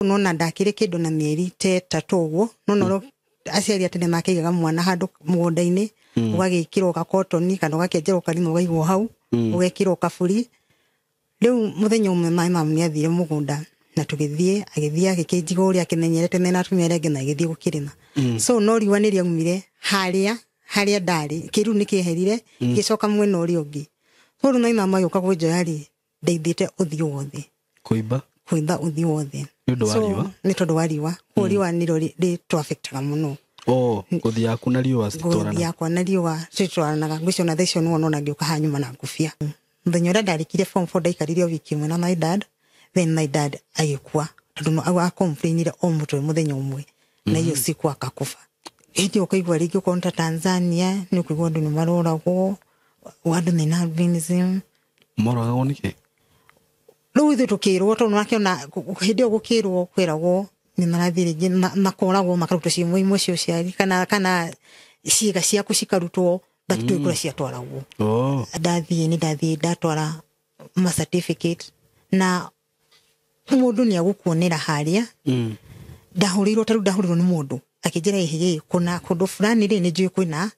Nona ndakĩrĩ kĩndũ na mĩeri ta 3 ũguo. Nona aciari a tene makĩigaga mwana handũ mũgũnda-inĩ, ũgagĩkĩrwo gakotoni kana ũgakĩenjerwo karima ũgaigwo hau, ũgekĩrwo kaburi. Rĩu mũthenya ũmwe my mom nĩ athire mũgũnda na tũgĩthiĩ, agĩthiĩ agĩkĩnjiga ũrĩa akĩmenyerete mena atumia arĩa angĩ na agĩthiĩ gũkĩrĩma. So no riũa nĩ rĩaumire harĩa ndarĩ, kĩruru nĩ kĩeherire, gĩcoka mwena ũrĩa ũngĩ. So rĩu my mom agĩũka kũnjoya rĩ, ndeithĩte ũthiũ wothe. Kũimba? Kũimba ũthiũ wothe. Nĩ ũndũ wa riũa? Nĩ tondũ wa riũa. Koguo riũa nĩrĩo rĩtũaffectaga mũno. Oh, ngothi yaku na riũa citwaranaga. Ngothi yakwa na riũa citwaranaga. Ngwĩciria ona thaa icio nĩwona ona ngĩũka haha nyuma na ngũbia. Mũthenya ũrĩa ndarĩkirie form 4 ndaikarire o wiki ĩmwe na my dad, then my dad agĩkua. Tondũ no acomplainire o mũtwe mũthenya ũmwe, na hiyo siku akakufa. Hĩndĩ ĩyo ũkaigua rĩngĩ okorwo nĩ ta Tanzania, nĩ ũkũigua andũ nĩ maroragwo, andũ mena albinism. Moragagwo nĩkĩ? Rĩu ithuĩ tũkĩrwo, tondũ nĩwakĩona hĩndĩ ĩyo gũkĩrwo kwĩragwo nĩ marathiĩ rĩngĩ makoragwo makarutwo ciĩmo imwe cia ũciari kana ciĩga ciaku cikarutwo, but tũĩ kũrĩa ciatwaragwo. Ndathiĩ, nĩ ndathiĩ ndatwara ma certificate na mũndũ nĩ agũkuonera harĩa. Ndahũrĩirwo, ta rĩu ndahũrĩirwo nĩ mũndũ akĩnjĩra ĩhĩ, kuna kũndũ fulani rĩ nĩ njũĩ kwĩna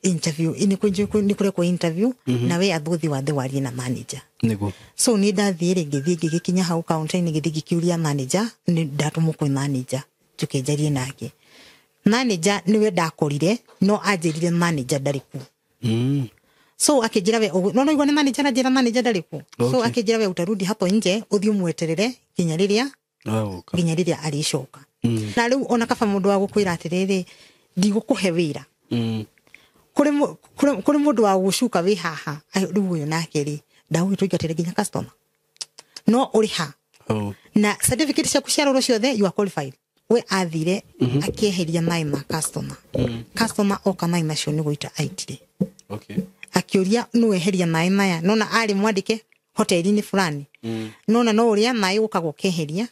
interview, nĩ kwĩ nĩ kũrekwo interview, na we athuthi wa thĩ warie na manager. Nĩguo. So niĩ ndathiĩ rĩ, ngĩthiĩ ngĩgĩkinya hau counter-inĩ, ngĩthiĩ ngĩkĩũria manager, nĩ ndatũmwo kwĩ manager njũke njarie nake. Manager nĩwe ndakorire, no anjĩrire manager ndarĩ kuo. So akĩnjĩra we, no no igua nĩ manager, anjĩra manager ndarĩ kuo. So akĩnjĩra we utarudi hapo nje, ũthiĩ ũmweterere nginya rĩrĩa Agũka. nginya rĩrĩa arĩcoka. Na rĩu ona kaba mũndũ wa gũkwĩra atĩrĩrĩ, ndigũkũhe wĩra. Kũrĩ mũndũ wa gũcuka wĩ haha, rĩu ũyũ nake rĩ, ndagũgĩtũingatĩre nginya customer. No ũrĩ ha? Na certificate ciaku cia rũrũ ciothe, you are qualified. We athire, akĩeheria maĩ ma customer. Customer oka maĩ macio nĩ gũita aitire. Akĩũria nũ eheria maĩ maya, nona arĩ mwandĩke hoteli-inĩ fulani. Nona no ũrĩa maĩ ũkaga ũkeheria,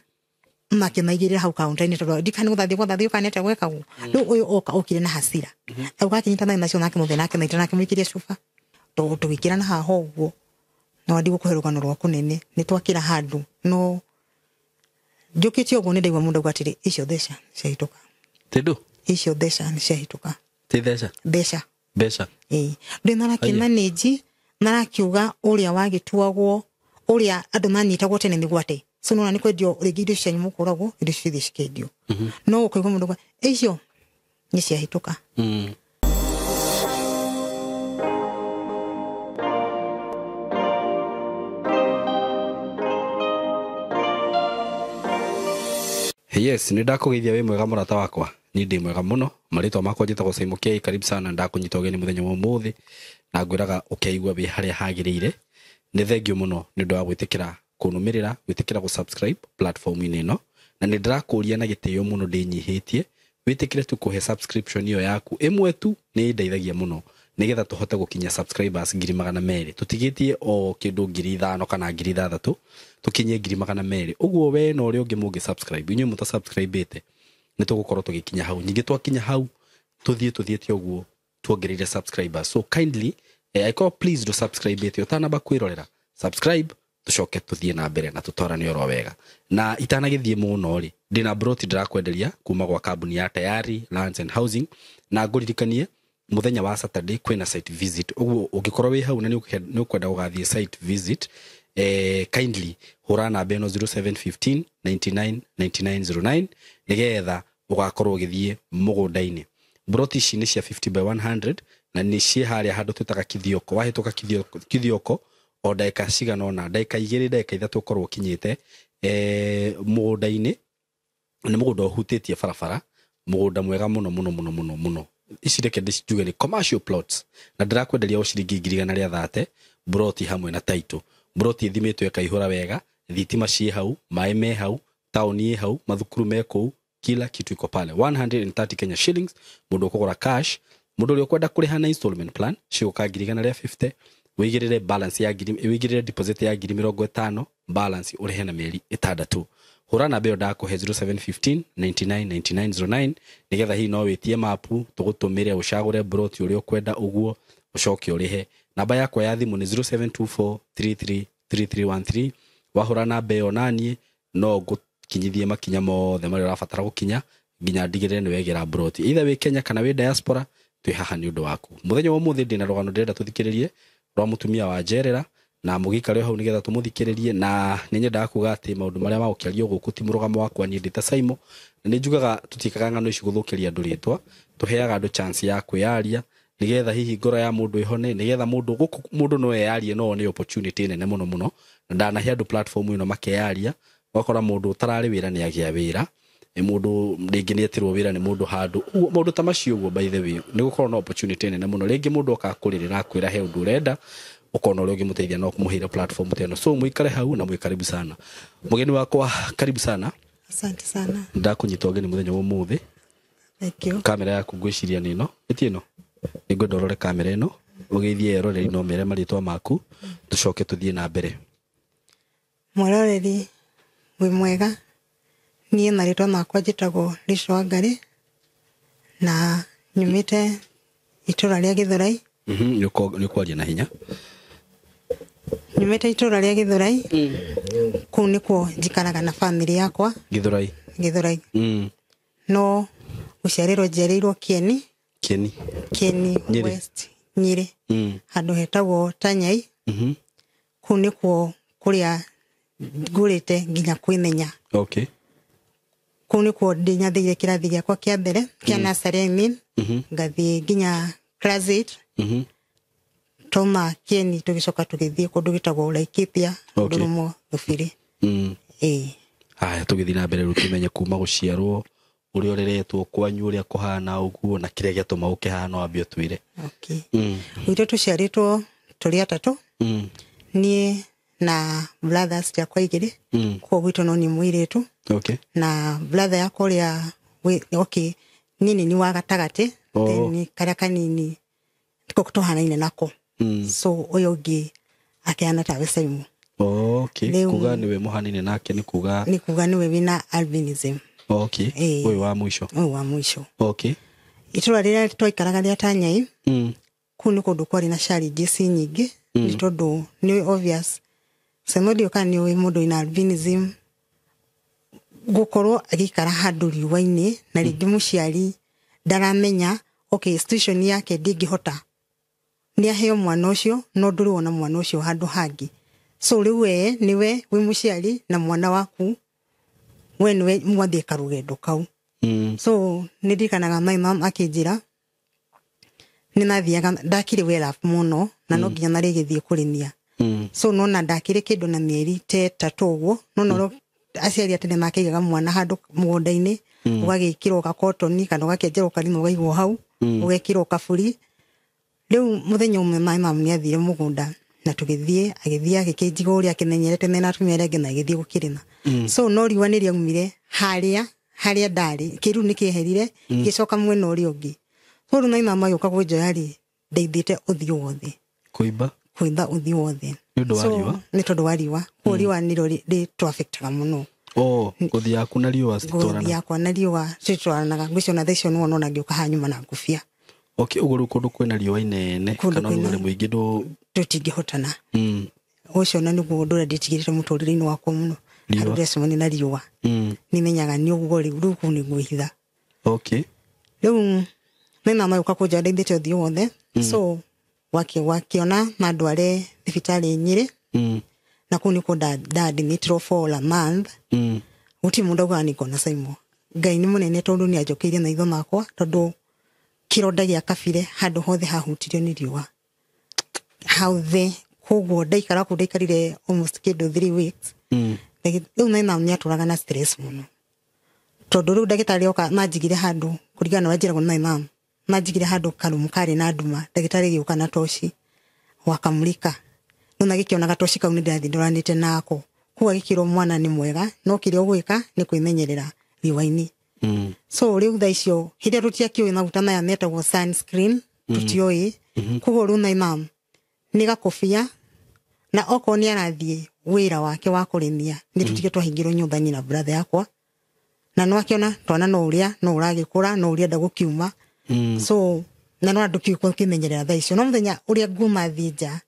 makĩmaigĩrĩra hau counter-inĩ tondũ ndikana gũthathio gũthathio kana nĩ atĩa gwekagwo. Rĩu ũyũ oka okire na hasira. Auga akĩnyita maĩ macio nake mũthenya nake maita nake mũikĩrie cuba. Tũgĩkĩra na haha ũguo. No ndigũkũhe rũgano rwa kũnene, nĩ twakĩra handũ, no njũkĩte ũguo nĩ ndaigua mũndũ auga atĩrĩ, icio mbeca ciahĩtũka. Tĩndũ? Icio mbeca nĩ ciahĩtũka. Ti mbeca? Mbeca. Mbeca. Ĩĩ. Ndĩ marakĩmanage, marakiuga ũrĩa wagĩtuagwo, ũrĩa andũ manyitagwo tene mĩgwate. So nona nĩ kwendio rĩngĩ indo cianyu mũkũragwo, indo ciothe cikendio. No ũkaigua mũndũ auga, icio nĩ ciahĩtũka. Yes, nĩ ndakũgeithia wĩ mwega mũrata wakwa. Niĩ ndĩ mwega mũno. Marĩtwa makwa njĩtagwo Simon K. Karibu sana, ndakũnyita ũgeni mũthenya wa ũmũthĩ na ngwĩraga ũkeigua wĩ harĩa hagĩrĩire. Nĩ thengiũ mũno nĩ ũndũ wa gwĩtĩkĩra kũnũmĩrĩra, gwĩtĩkĩra gũ-subscribe platform-inĩ ĩno. Na nĩ ndĩrakũria na gĩtĩo mũno ndĩnyihĩtie, wĩtĩkĩre tu kũhe subscription ĩyo yaku ĩmwe tu, nĩ ĩndeithagia mũno nĩgetha tũhote gũkinyia subscribers 200,000. Tũtigĩtie o kĩndũ 5,000 kana 6,000, tũkinyie 200,000. Ũguo we na ũrĩa ũngĩ mũngĩ subscribe, inyuĩ mũta subscribe-ĩte, nĩ tũgũkorwo tũgĩkinya hau. Ningĩ twakinya hau, tũthiĩ tũthiĩte ũguo tuongereire subscribers. So kindly, angĩkorwo please ndũ subscribe-ĩte, ũtanamba kwĩrorera, subscribe, tũcoke tũthiĩ na mbere na tũtwarane oro wega. Na itanagĩthiĩ mũno rĩ, ndĩna broti ndĩrakwenderia kuma gwa kambuni ya Tayari Lands and Housing, na ngũririkanie mũthenya wa Saturday kwĩna site visit. Ũguo ũngĩkorwo wĩ hau na nĩ ũkwenda gũgathiĩ site visit, kindly hũra namba ĩno zero seven fifteen ninety nine ninety nine zero nine nĩgetha ũgakorwo ũgĩthiĩ mũgũnda-inĩ. Broti ici nĩ cia 50 by 100 na nĩ ciĩ harĩa handũ twĩtaga Kithioko. Wahĩtũka Kithioko o ndagĩka cigana ũna, ndagĩka igĩrĩ, ndagĩka ithatũ ũkorwo ũkinyĩte, mũgũnda-inĩ. Nĩ mũgũnda ũhutĩtie barabara, mũgũnda mwega mũno mũno mũno mũno mũno. Ici reke ndĩcijuge nĩ commercial plots, na ndĩrakwenderia o ciringi ngiri igana rĩa thate, broti hamwe na title. Broti ĩthimĩtwo ĩkaihũra wega, thitima ciĩ hau, maĩ me hau, taũni ĩ hau, mathukuru me kũu, kila kitu iko pale. 130 Kenya shillings, mũndũ ũkũgũra cash, mũndũ ũrĩa ũkwenda kũrĩha na installment plan, cigũka ngiri igana rĩa 50, wĩigĩrĩre balance ya ngiri, wĩigĩrĩre deposit ya ngiri mĩrongo ĩtano, balance ũrĩhe na mĩeri ĩtandatũ. Hũra namba ĩyo ndakũhe zero seven fifteen ninety nine ninety nine zero nine, nĩgetha hihi no wĩtie mapu, tũgũtũmĩre ũcagũre broti ũrĩa ũkwenda ũguo, ũcoke ũrĩhe. Namba yakwa ya thimũ nĩ zero seven two four three three three three one three. Wahũra namba ĩyo naniĩ no Ngũkinyithie makinya mothe marĩa ũrabatara gũkinya nginya ndigĩrĩre nĩ wegera broti, either wĩ Kenya kana wĩ diaspora, twĩ haha nĩ ũndũ waku. Mũthenya wa ũmũthĩ ndĩna rũgano ndĩrenda tũthikĩrĩrie rwa mũtumia wa njerera, na mũgĩikare hau nĩgetha tũmũthikĩrĩrie. Na nĩ nyendaga kuga atĩ maũndũ marĩa magũkĩario gũkũ ti mũrũgamo wakwa niĩ ndĩ ta Saimo, na nĩ njugaga tũtiĩkaga ng'ano ici gũthũkĩria andũ rĩtwa, tũheaga andũ chance ya kwĩyaria nĩgetha hihi ngoro ya mũndũ ĩhone, nĩgetha mũndũ gũkũ mũndũ no eyarie, no nĩ opportunity nene mũno mũno, na ndanahe andũ platform ĩno makeyaria. Ũgakora mũndũ ũtararĩ wĩra nĩ agĩa wĩra, mũndũ rĩngĩ nĩ etirwo wĩra nĩ mũndũ handũ ũguo, maũndũ ta macio ũguo. By the way, nĩ gũkorwo na opportunity nene mũno. Rĩngĩ mũndũ oka kũrĩrĩra akwĩra he ũndũ ũrenda, ũkona ũrĩa ũngĩmũteithia no kũmũheire platform ta ĩno. So mũikare hau na mwĩ karibu sana. Mũgeni wakwa, karibu sana. Asante sana. Ndakũnyita ũgeni mũthenya wa ũmũthĩ. Thank you. Kamera yaku ngwĩciria nĩ ĩno, ĩti ĩno, nĩ ngwenda ũrore kamera ĩno, ũgeithie eroreri no mere marĩtwa maku, tũcoke tũthiĩ na mbere. Mwĩroreri, wĩ mwega? Niĩ marĩtwa makwa njĩtagwo Rachel Wangari na nyumĩte itũra rĩa Gĩthũrai. Nĩ ũkwaria na hinya. Nyumĩte itũra rĩa Gĩthũrai. Kũu nĩkuo njikaraga na bamĩrĩ yakwa. Gĩthũrai. Gĩthũrai. No gũciarĩrwo njiarĩirwo Kieni. Kieni. Kieni. Nyĩrĩ. West Nyĩrĩ, handũ hetagwo Tanyai. Kũu nĩkuo kũrĩa ngũrĩte nginya kwĩmenya. Kũu nĩkuo ndĩnyathĩire kĩrathi gĩakwa kĩa mbere kĩa nursery, I mean, ngathiĩ nginya class 8. Toma Kieni tũgĩcoka tũgĩthiĩ kũndũ gĩtagwo Laikipia, Ndurumo Thubiri. Ĩĩ. Haya, tũgĩthiĩ na mbere rĩu tũmenye kuma gũciarwo, ũrĩa ũreretwo kwanyu, ũrĩa kũhana ũguo, na kĩrĩa gĩatũma ũkĩhana, wambe ũtwĩre. Okay. Gwitũ tũciarĩtwo tũrĩ atatũ. Niĩ na brothers ciakwa igĩrĩ. Koguo gwitũ no niĩ mũirĩtu. Na brother yakwa ũrĩa okay, niĩ nĩ niĩ wa gatagatĩ. Then karĩa kanini nĩko tũhanaine nako. So ũyũ ũngĩ akĩhana tawe Saimo. Kuga nĩwe mũhanaine nake nĩ kuga nĩ kuga nĩwe wĩna albinism. Ũyũ wa mũico. Ũyũ wa mũico. Itũra rĩrĩa twaikaraga rĩa Tanyai, kũu nĩ kũndũ kwarĩ na challenges nyingĩ, nĩ tondũ nĩ obvious Saimo ndiũĩ kana nĩ ũĩ mũndũ wĩna albinism gũkorwo agĩikara handũ riũa-inĩ na rĩngĩ mũciari ndaramenya okay situation yake ndĩngĩhota nĩ aheo mwana ũcio, no ndũrĩ wona mwana ũcio handũ hangĩ. So rĩu we nĩwe wĩ mũciari na mwana waku, we nĩwe mwathiĩ karũgendo kau. So nĩ ndirikanaga my mom akĩnjĩra nĩ nathiaga ndakĩrĩ well up mũno na no nginya narĩgĩthiĩ kũrĩmia. So nona ndakĩrĩ kĩndũ na mĩeri ta ĩtatũ ũguo, no no aciari a tene makĩigaga mwana handũ mũgũnda-inĩ, ũgagĩkĩrwo gakotoni kana ũgakĩenjerwo karima ũgaigwo hau, ũgekĩrwo kaburi. Rĩu mũthenya ũmwe my mom nĩ athire mũgũnda na tũgĩthiĩ, agĩthiĩ agĩkĩnjiga ũrĩa akĩmenyerete mena atumia arĩa angĩ na agĩthiĩ gũkĩrĩma. So no riũa nĩ rĩaumire harĩa ndarĩ, kĩruru nĩ kĩeherire, gĩcoka mwena ũrĩa ũngĩ. So rĩu my mom agĩũka kũnjoya rĩ, ndeithĩte ũthiũ wothe. Kũimba? Kũimba ũthiũ wothe. Nĩ ũndũ wa riũa? Nĩ tondũ wa riũa. Koguo riũa nĩrĩo rĩtũaffectaga mũno. Ngothi yaku na riũa cititwaranaga? Ngothi yakwa na riũa cititwaranaga. Ngwĩciria ona thaa icio nĩwona ona ngĩũka haha nyuma na ngũbia. Ũguo rĩu kũndũ kwĩna riũa inene, Kũndũ kana kwĩna ũrugarĩ mũingĩ ndũ tũtingĩhotana. Ũcio na nĩguo ũndũ ũrĩa ndĩtigĩrĩte mũtũrĩre-inĩ wakwa mũno. Riũa. Handũ ndĩracemania na riũa. Nĩmenyaga nĩ ũguo rĩu, rĩu kũu nĩ ngwĩhitha. Rĩu my mama agĩũka kũnjoya ndeithĩte ũthiũ wothe. So wakĩona mandware thibitarĩ Nyĩrĩ. Na kũu nĩkuo ndadmittirwo for a month. Gũtirĩ mũndũ augaga nĩ ngona Saimo. Ngai nĩ mũnene tondũ nĩ anjokeirie maitho makwa, tondũ kĩronda gĩa kabire handũ hothe hahutirio nĩ riũa. Hothe. Koguo ndaikara kũu ndaikarire almost kĩndũ 3 weeks. Rĩu my mom nĩ atũraga na stress mũno. Tondũ rĩu ndagĩtarĩ oka manjigire handũ kũringana na ũrĩa njĩragwo nĩ my mom. Manjigire handũ karumu karĩ na nduma, ndagĩtarĩ agĩũka na toci wakamulika. No nagĩkĩona gatoci kau nĩ ndĩrathiĩ ndoranĩte nako. Koguo agĩkĩrwo mwana nĩ mwega, no kĩrĩa ũgwĩka nĩ kwĩmenyerera riũa-inĩ. So rĩu thaa icio hĩndĩ ĩrĩa tũtiakĩũĩ maguta maya metagwo sunscreen, tũtioĩ. Koguo rĩu my mom nĩ gakobia, na okorwo nĩ arathiĩ wĩra wake wa kũrĩmia, nĩ tũtige twahingĩrwo nyũmba niĩ na brother yakwa. Na no akĩona twana no ũrĩa, no ũragĩkũra, no ũrĩenda gũkiuma. So na no andũ kĩu kũmenyerera thaa icio. No mũthenya ũrĩa nguma thiĩ nja,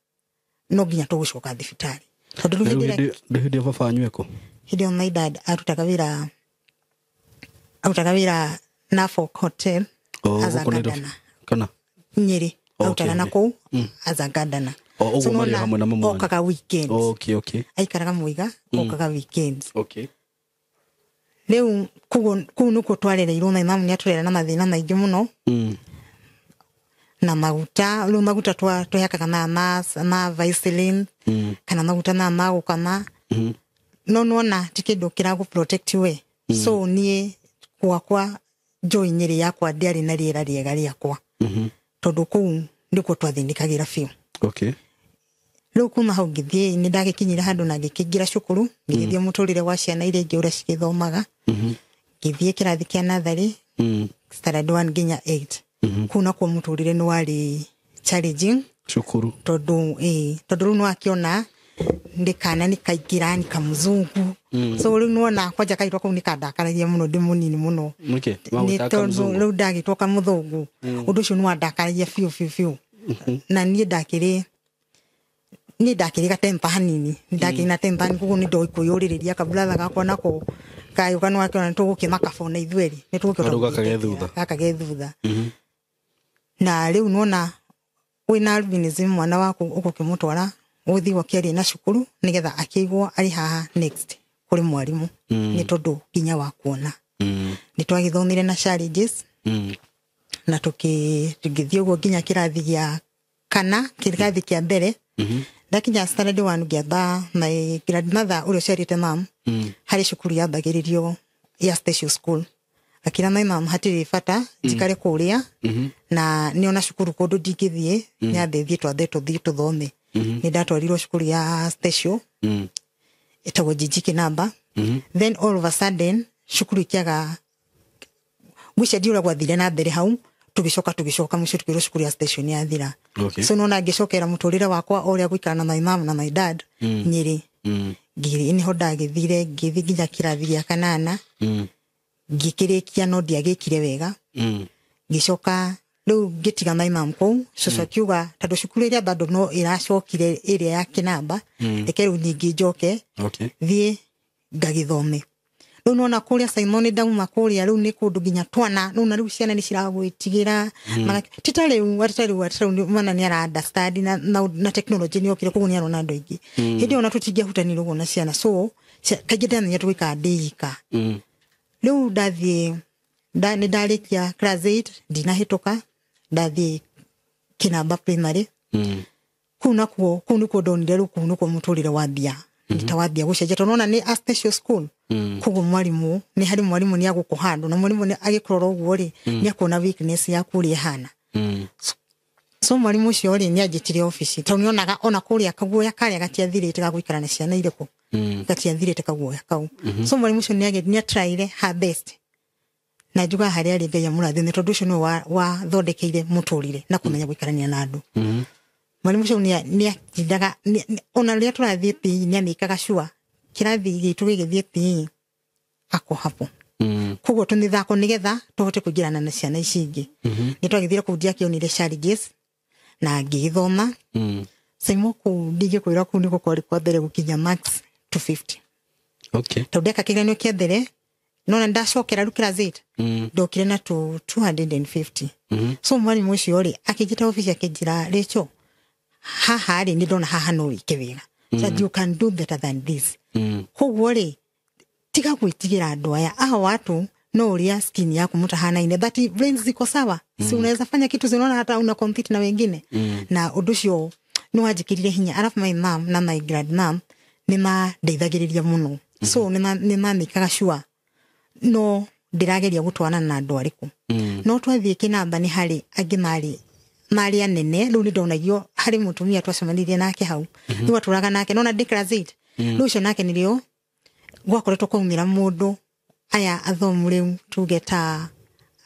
no nginya tũgũcoka thibitarĩ. Tondũ rĩu Rĩu hĩndĩ ĩrĩa hĩndĩ ĩyo baba wanyu ekũ? Hĩndĩ ĩyo my dad arutaga wĩra Norfolk Hotel as a gardener. Kana Nyeri arutaga na kũu as a gardener. So nona hamwe na mama okaga weekends. Okay. Aikaraga Muiga okaga weekends. Okay. Rĩu kũu nĩkuo twarereirwo na mamu nĩatũrera na mathĩna maingĩ mũno. Na maguta, rĩu maguta twehakaga na Vaseline kana maguta na magũkama. No nona ti kĩndũ kĩragũ protect we. So niĩ gwakwa Joy Nyeri yakwa ndiarĩ na rĩera rĩega rĩakwa. Tondũ kũu nĩkuo twathĩnĩkagĩra biũ. Okay. Rĩu kuma hau ngĩthiĩ nĩ ndagĩkinyire handũ na ngĩkĩingĩra cukuru, ngĩgĩthiĩ mũtũrĩre wa ciana iria ingĩ ũrĩa cigĩthomaga. Ngĩthiĩ kĩrathi kĩa natharĩ, standard 1 nginya 8. Kũu nakuo mũtũrĩre nĩ warĩ challenging. Cukuru. Tondũ rĩu nĩwakĩona nĩ kana nĩ kaingĩra nĩ kamũzungu. So rĩu nĩwona kwanja kaitwa kau nĩ kandakaragia mũno ndĩ mũnini mũno. Okay. Nĩ tondũ rĩu ndagĩtwo kamũthũngũ. Ũndũ ũcio nĩ wandakaragia biũ biũ biũ. Na niĩ ndakĩrĩ gatempa hanini. Ndakĩrĩ na tempa hanini koguo nĩ ndoĩ kwĩyũrĩrĩria kaburatha gakwa nako kayũka nĩ wakĩona nĩ tũgũkĩmaka bona ithuerĩ. Nĩ tũgũkĩona gaka ge thutha. Na rĩu nĩwona wĩna albinism mwana waku ũgũkĩmũtwara ũgũthiĩ ũkĩaria na cukuru nĩgetha akĩigwo arĩ haha next kũrĩ mwarimũ. Nĩ tondũ nginya wa kuona. Nĩ twagĩthomire na challenges. Na tũgĩthiĩ ũguo nginya kĩrathi gĩa kana kĩrathi kĩa mbere. Ndakinya standard 1 ngĩamba my grandmother ũrĩa ũciarĩte mam harĩ cukuru yambagĩrĩrio ya special school. Akĩra my mam hatirĩ bata njikare kũrĩa na nĩona cukuru kũndũ ndingĩthiĩ nyambe thiĩ twambe tũthiĩ tũthome. Nĩ ndatwarirwo cukuru ya special ĩtagwo Jiji Kinamba. Then all of a sudden cukuru ĩkĩaga ngwĩciria ndiũrĩa gwathire na mbere hau tũgĩcoka mũciĩ tũkĩrwo cukuru ya station yathira. Okay. So nona ngĩcokera mũtũrĩre wakwa ũrĩa gũikara na my mom na my dad Nyeri. Ngĩrĩ nĩho ndagĩthire ngĩthiĩ nginya kĩrathi gĩa kanana. Ngĩkĩrĩkia no ndiagĩkire wega. Ngĩcoka rĩu ngĩtiga my mom kũu cũcũ akiuga tondũ cukuru ĩrĩa bado no ĩracokire ĩrĩa ya Kinamba reke rĩu ningĩ njoke thiĩ ngagĩthome. Rĩu nona kũrĩa Simon ndauma kũrĩa rĩu nĩ kũndũ nginya twana rĩu na rĩu ciana nĩ ciragwĩtigĩra. Ti ta rĩu mwana nĩ ara understand na technology nĩ yokire koguo nĩ arona andũ aingĩ. Hĩndĩ ĩyo ona tũtingĩahutanire ũguo na ciana so kaingĩ ndamenya tũgĩikara ndĩ ika. Rĩu ndathiĩ nĩ ndarĩkia class 8 ndinahĩtũka ndathiĩ Kinamba primary. Kũu nakuo kũu nĩkuo ndonire rĩu kũu nĩkuo mũtũrĩre wambia. Nĩtawambia gũcenjia tondũ nona nĩ a special school. Koguo mwarimũ nĩ harĩ mwarimũ nĩ agũkũ handũ na mwarimũ nĩ agĩkũrora ũguo rĩ nĩ akuona weakness yaku ũrĩa ĩhana. So mwarimũ ũcio rĩ nĩ anjĩtire obici tondũ nĩonaga ona kũrĩa kaguoya karĩa gatiathirĩte ga gũikara na ciana irĩkũ. Gatiathirĩte kaguoya kau. So mwarimũ ũcio nĩ atraire her best. Na njuga harĩa arĩ Ngai amũrathime tondũ ũcio nĩwe wathondekeire mũtũrĩre na kũmenya gũikarania na andũ. Mwarimu ũcio nĩ atindaga ona rĩrĩa tũrathiĩ PE nĩ amĩkaga sure kĩrathi gitũ gĩgĩthiĩ PE ako hapo. Koguo tũmĩthako nĩgetha tũhote kũingĩrana na ciana ici ingĩ. Nĩ twagĩthire kũu ndiakĩonire challenges na ngĩgĩthoma. Saimo kũu ndingĩkwĩra kũu nĩkuo kwarĩ kwa mbere gũkinya max 250. Okay. Tondũ ndeka kĩgeranio kĩa mbere nona ndacokera rĩu class 8 ndokire na 250. So mwarimu ũcio rĩ akĩnjĩta obici akĩnjĩra Rachel haha rĩ nĩ ndona haha no wĩke wega. So you can do better than this. Koguo rĩ tiga gwĩtigĩra andũ aya aho watu no ũrĩa skin yaku mũtahanaine but brains ziko sawa. Si unaweza fanya kitu zinaona hata una compete na wengine. Na ũndũ ũcio nĩ wanjĩkĩrire hinya. Arafu my mom na my grandmom nĩ mandeithagĩrĩria mũno. So nĩ mamĩkaga sure no ndĩrageria gũtwarana na andũ arĩkũ. No twathiĩ Kinamba nĩ harĩ angĩ marĩ anene rĩu nĩ ndonagio harĩ mũtumia twacemanirie nake hau. Rĩu atũraga nake nona ndĩ class 8. Rĩu ũcio nake nĩrĩo gwakoretwo kwaumĩra mũndũ aya athomu rĩu tuge ta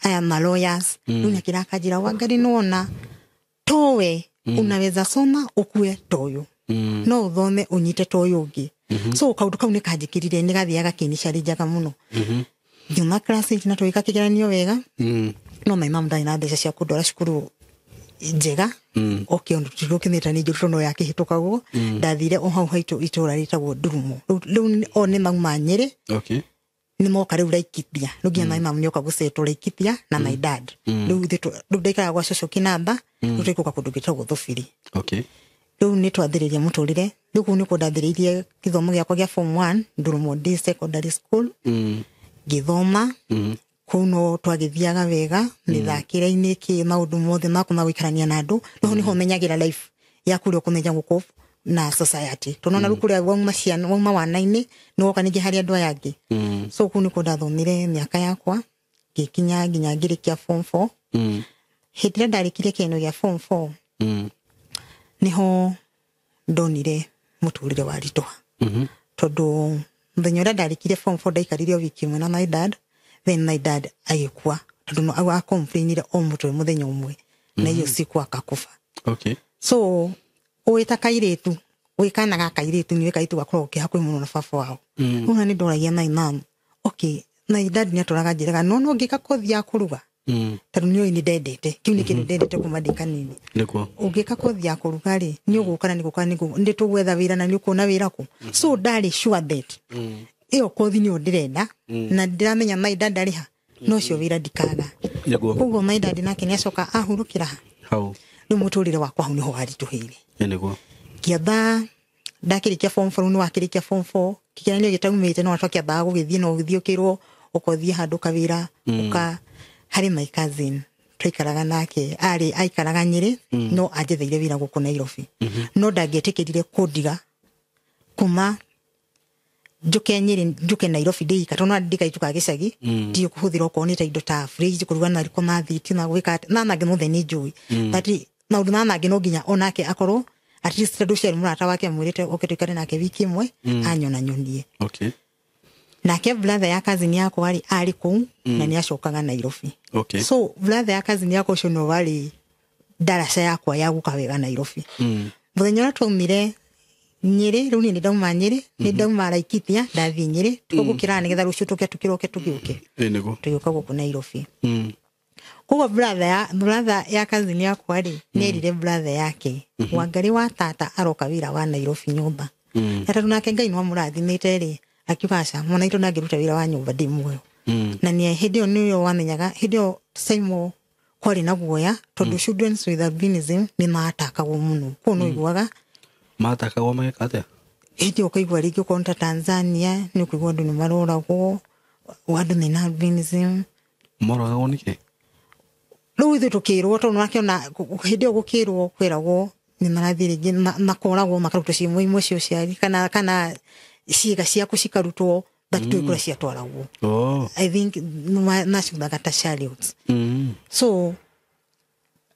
aya ma lawyers. Rĩu nĩ akĩrakanjĩra Wangari nĩwona towe unaweza soma ukue toyo. No uthome unyite toyo ũngĩ. So kaũndũ kau nĩ kanjĩkĩrire nĩ gathiaga kĩnicarinjaga mũno. Ngiuma class 8 na tũgĩka kĩgeranio wega. No my mom ndarĩ na mbeca cia kũndwara cukuru Njega okay ondu tũkĩmĩta nĩ njũru no yakĩhĩtũkagwo. Ndathire o hau haitũ itũra rĩtagwo Ndurumo. Rĩu o nĩ mauma Nyĩrĩ. Okay. Nĩ moka rĩu Laikipia, rĩu nginya my mom nĩoka gũcetwo Laikipia na my dad. Rĩu rĩu ndaikaraga gwa cũcũ Kinamba, rĩu tũikũka kũndũ gwĩtagwo Thũbiri. Okay. Rĩu nĩ twathĩrĩria mũtũrĩre. Rĩu kũu nĩkuo ndathĩrĩirie gĩthomo gĩakwa gĩa form 1 Ndurumo D Secondary School. Ngĩthoma kũu, no twagĩthiaga wega mĩthakĩre-inĩ kĩ maũndũ mothe makwa ma gũikarania na andũ. No nĩho menyagĩra life ya kũrĩa ũkũmenya gũkũ na society, tondũ ona rĩu kũrĩa wauma ciana, wauma wana-inĩ, nĩ woka ningĩ harĩ andũ aya angĩ. So kũu nĩkuo ndathomire mĩaka yakwa ngĩkinya nginya ngĩrĩkia form 4. Hĩndĩ ĩrĩa ndarĩkirie kĩgeranio gĩa form 4, niho ndonire mũtũrĩre waritũha, tondũ mũthenya ũrĩa ndarĩkirie form 4 ndaikarire o wiki ĩmwe na my dad, then my dad agĩkua, tondũ no acomplainire o mũtwe mũthenya ũmwe na hiyo siku akakufa. Okay. So ũĩ ta kairĩtu, wĩ kana ga kairĩtu, nĩ kairĩtu gakoragwo ke hakuhĩ mũno na baba wao. Rĩu nĩ ndoragia my mom, okay, my dad nĩ atũraga njĩraga no ngĩka kothi ya kũruga, tondũ nĩ ũĩ nĩ ndendete kĩu, nĩ kĩndũ ndendete kuma ndĩ kanini. Nĩguo. Ũngĩka kothi ya kũruga rĩ, nĩ ũgũka na nĩ gũka nĩ tũgwetha wĩra na nĩ ũkuona wĩra kũ. So ndarĩ sure that ĩyo kothi nĩyo ndĩrenda, na ndĩramenya my dad arĩ ha, no ũcio wĩra ndikaga. Nĩguo. Koguo my dad nake nĩ acoka ahurũkĩra ha. Hau. Rĩu mũtũrĩre wakwa hau nĩho waritũhĩire. Nĩguo. Ngĩamba ndakĩrĩkia form 4, nĩ wakĩrĩkia form 4 kĩgeranio gĩtaumĩte, no twakĩambaga gũgĩthiĩ, no ũgĩthiĩ ũkĩrwo ũkothiĩ handũ kawĩra ũka harĩ my cousin twaikaraga nake, arĩ aikaraga Nyĩrĩ, no anjetheire wĩra gũkũ Nairobi, no ndangĩetĩkĩrire kũndiga kuma njuke Nyĩrĩ njuke Nairobi ndĩika, tondũ no ndikaitũ ka gĩcagi ndiũ kũhũthĩra okorwo nĩ ta indo ta fridge, kũruga na riko ma thitima, gwĩka atĩ maya mangĩ mothe nĩ njũĩ, but maũndũ maya mangĩ no nginya onake akorwo at least, tondũ ũcio arĩ mũrata wake amwĩrĩte oke tũikare nake wiki ĩmwe anyona nyonie. Okay. Nake brother ya cousin yakwa arĩ arĩ kũu na nĩ acokaga Nairobi. Okay. So brother ya cousin yakwa ũcio nĩwe warĩ ndaraca yakwa ya gũka wega Nairobi. Mũthenya ũrĩa twaumire Nyĩrĩ, rĩu niĩ nĩ ndauma Nyĩrĩ, nĩ ndauma Laikipia ndathiĩ Nyĩrĩ tũgũkĩra nĩgetha rũciũ tũke tũkĩroke tũgĩũke. Nĩguo. Tũgĩũka gũkũ Nairobi. Koguo brother ya cousin yakwa rĩ, nĩ erire brother yake Wangari wa tata aroka wĩra wa Nairobi nyũmba, na tondũ nake Ngai nĩ wamũrathimĩte rĩ, akiuga aca, mwana witũ ndangĩruta wĩra wa nyũmba ndĩ muoyo. Na nĩ hĩndĩ ĩyo nĩyo wamenyaga hĩndĩ ĩyo Saimo kwarĩ na guoya, tondũ children with albinism nĩ matakagwo mũno kũu, no iguaga. Matakagwo mageka atĩa? Hĩndĩ ĩyo ũkaigua rĩngĩ okorwo nĩ ta Tanzania, nĩ ũkũigua andũ nĩ maroragwo, andũ mena albinism. Moragagwo nĩkĩ? Rĩu ithuĩ tũkĩrwo, tondũ wakĩona hĩndĩ ĩyo gũkĩrwo kwĩragwo nĩ marathiĩ rĩngĩ makoragwo makarutwo ciĩmo imwe cia ũciari kana ciĩga ciaku cikarutwo, but tũĩ kũrĩa ciatwaragwo. Oh. I think macuthaga ta chariots. So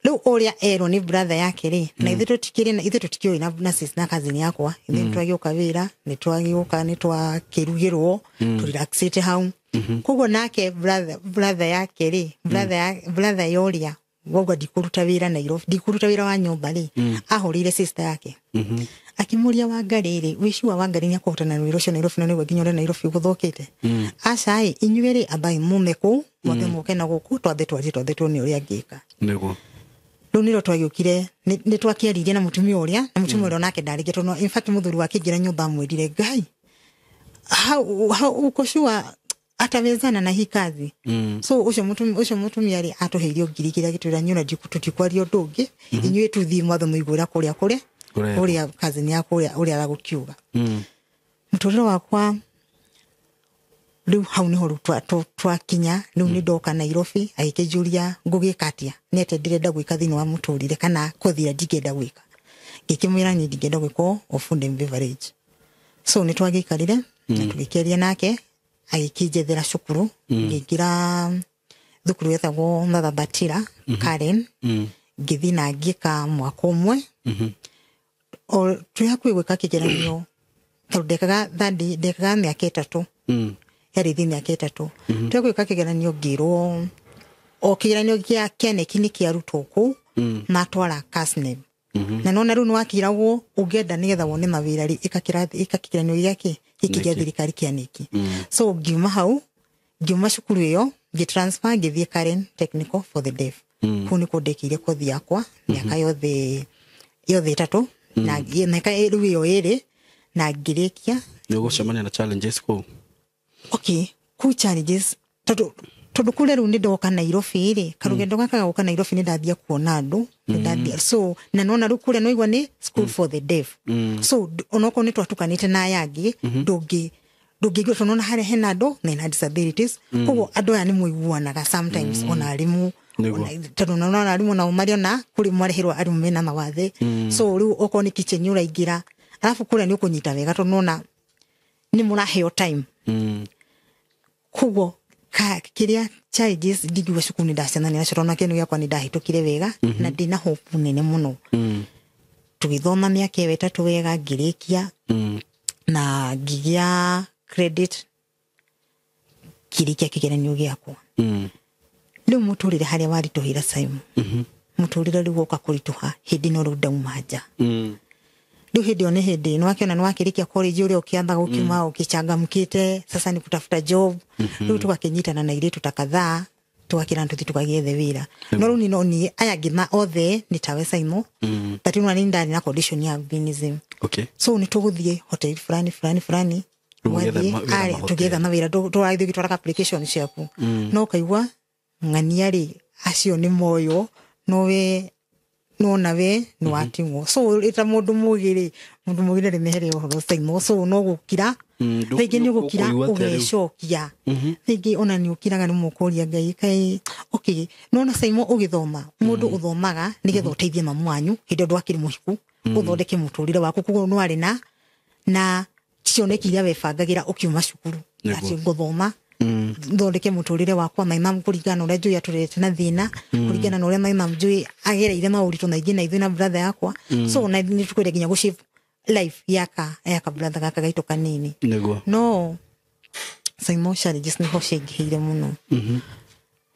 rĩu ũrĩa erwo nĩ brother yake rĩ, na ithuĩ tũtikĩrĩ na ithuĩ tũtikĩũĩ na sis na cousin yakwa, ithuĩ nĩ twagĩũka wĩra, nĩ twagĩũka nĩ twakĩrugĩrwo tũrelaxĩte hau. Koguo nake brother yake rĩ, brother ya ũrĩa wauga ndikũruta wĩra Nairobi, ndikũruta wĩra wa nyũmba rĩ, ahũrĩire sister yake akĩmũria, Wangari rĩ, wĩcua Wangari nĩ akũhotana na wĩra ũcio Nairobi, na nĩguo nginya ũrĩa Nairobi gũthũkĩte? Aca ĩ, inyuĩ rĩ, ambai mume kũu mwambe mũke na gũkũ twambe twarie, twambe tuone ũrĩa angĩka. Nĩguo. Rĩu nĩrĩo twagĩũkire, nĩ twakĩaririe na mũtumia ũrĩa, na mũtumia ũrĩa onake ndarĩkia, tondũ in fact mũthuri wake aingĩra nyũmba amwĩrire, Ngai, how uko sure atawezana na hii kazi? So ũcio mũtumia rĩ, atũheire 2,000 agĩtwĩra nyona tũtikwaria ũndũ ũngĩ, inyuĩ tuthiĩ mwathe mũigũra kũrĩa kũrĩa Kũrĩa. Ũrĩa cousin yakwa ũrĩa aragũkiuga. Mũtũrĩre wakwa rĩu hau nĩho rĩu twakinya. Rĩu nĩ ndoka Nairobi, agĩkĩnjũria ngũgĩka atĩa, nĩ atĩa ndĩrenda gwĩka thĩinĩ wa mũtũrĩre, kana kothi ĩrĩa ndingĩenda gwĩka. Ngĩkĩmwĩra niĩ ndingĩenda gwĩka o food and beverage. So nĩ twagĩikarire na tũgĩkĩaria nake, agĩkĩnjethera cukuru, ngĩingĩra thukuru yetagwo Mathabatira Karen. Ngĩthiĩ na ngĩka mwaka ũmwe. O twĩ hakuhĩ gwĩka kĩgeranio, tondũ ndekaga thandi, ndekaga mĩaka 3. Yarĩ thi mĩaka 3 twĩ gwĩka kĩgeranio, ngĩrwo o kĩgeranio gĩa KNEC nĩ kĩarutwo kũu, matwara KASNEB. Na nona rĩu nĩwakĩragwo ũngĩenda nĩgetha wone mawĩra rĩ, ĩka kĩrathi, ĩka kĩgeranio gĩakĩ gĩkĩ gĩa KNEC. Thirikari kĩa KNEC. So ngiuma hau, ngiuma cukuru ĩyo, ngĩtransfer ngĩthiĩ Karen Technical for the Deaf. Kũu nĩkuo ndĩkĩire kothi yakwa mĩaka yothe yothe 3 na mĩaka rĩu ĩyo 2 na ngĩrĩkia. Nĩ ũgũcemania na challenges kũu? Okay, kũu challenges tondũ kũrĩa rĩu nĩ ndoka Nairobi rĩ, karũgendo gaka ga gũka Nairobi nĩ ndathia kuona andũ, nĩ ndathia so na nona rĩu kũrĩa no igua nĩ school for the deaf. So onokorwo nĩ twatukanĩte na aya angĩ, ndũngĩigua tondũ nona harĩa hena andũ mena disabilities. Koguo andũ aya nĩ mũiguanaga sometimes ona arimũ, tondũ nona arimũ nao marĩ ona kũrĩ mwareherwo arimũ mena mawathe. So rĩu okorwo nĩ kitchen ũraingĩra, alafu kũrĩa nĩ ũkũnyita wega tondũ nona nĩ mũraheo time. Koguo kĩrĩa challenges ndingiuga cukuru nĩ ndacemania nacio tondũ kĩndũ gĩakwa nĩ ndahĩtũkire wega na ndĩna hope nene mũno. Tũgĩthoma mĩaka ĩyo 3 wega ngĩrĩkia na ngĩgĩa credit ngĩrĩkia kĩgeranio gĩakwa. Rĩu mũtũrĩre harĩa waritũhĩra Simon, mũtũrĩre rĩu woka kũritũha hĩndĩ ĩno rĩu ndauma nja. Rĩu hĩndĩ ĩyo nĩ hĩndĩ nĩ wakĩona nĩ wakĩrĩkia college ũrĩa ũkĩambaga ũkiuma ũkĩchangamkĩte, sasa ni kutafuta job. Rĩu tũgakĩnyitana na airĩtu ta kadhaa tũgakĩrana tũthiĩ tũkagethe wĩra. No rĩu no niĩ aya angĩ othe nĩ tawe Simon, but rĩu nĩ ndarĩ na condition ya albinism. Okay. So nĩ tũgũthiĩ hotel fulani fulani fulani tũgĩetha mawĩra, tũrathiĩ ũgĩtwaraga application ciaku. No ũkaigua ng'ania rĩ acio nĩ moyo no we no nawe nĩ wating'wo. So ĩta mũndũ mũgĩ rĩ, mũndũ mũgĩ ndarĩ mehere ũhoro Simon. So no gũkira rĩngĩ nĩ ũgũkira ũgecokia, rĩngĩ ona nĩ ũkiraga nĩ mũkũria Ngai kaĩ okay. Nona Simon ũgĩthoma, mũndũ ũthomaga nĩgetha ũteithie mamu wanyu hĩndĩ ĩyo ndwakĩrĩ mũhiku, ũthondeke mũtũrĩre waku. Koguo nĩ warĩ na cioneki iria webangagĩra ũkiuma cukuru atĩ ngũthoma thondeke mũtũrĩre wakwa my mom kũringana na ũrĩa njũĩ atũrerete na thĩna, kũringana na ũrĩa my mom njũĩ agereire maũritũ maingĩ na ithuĩ na brother yakwa. So na nĩ tũkwenda nginya gũ life yaka brother gaka gaitũ kanini. No Simon challenges nĩho ciaingĩhĩire mũno.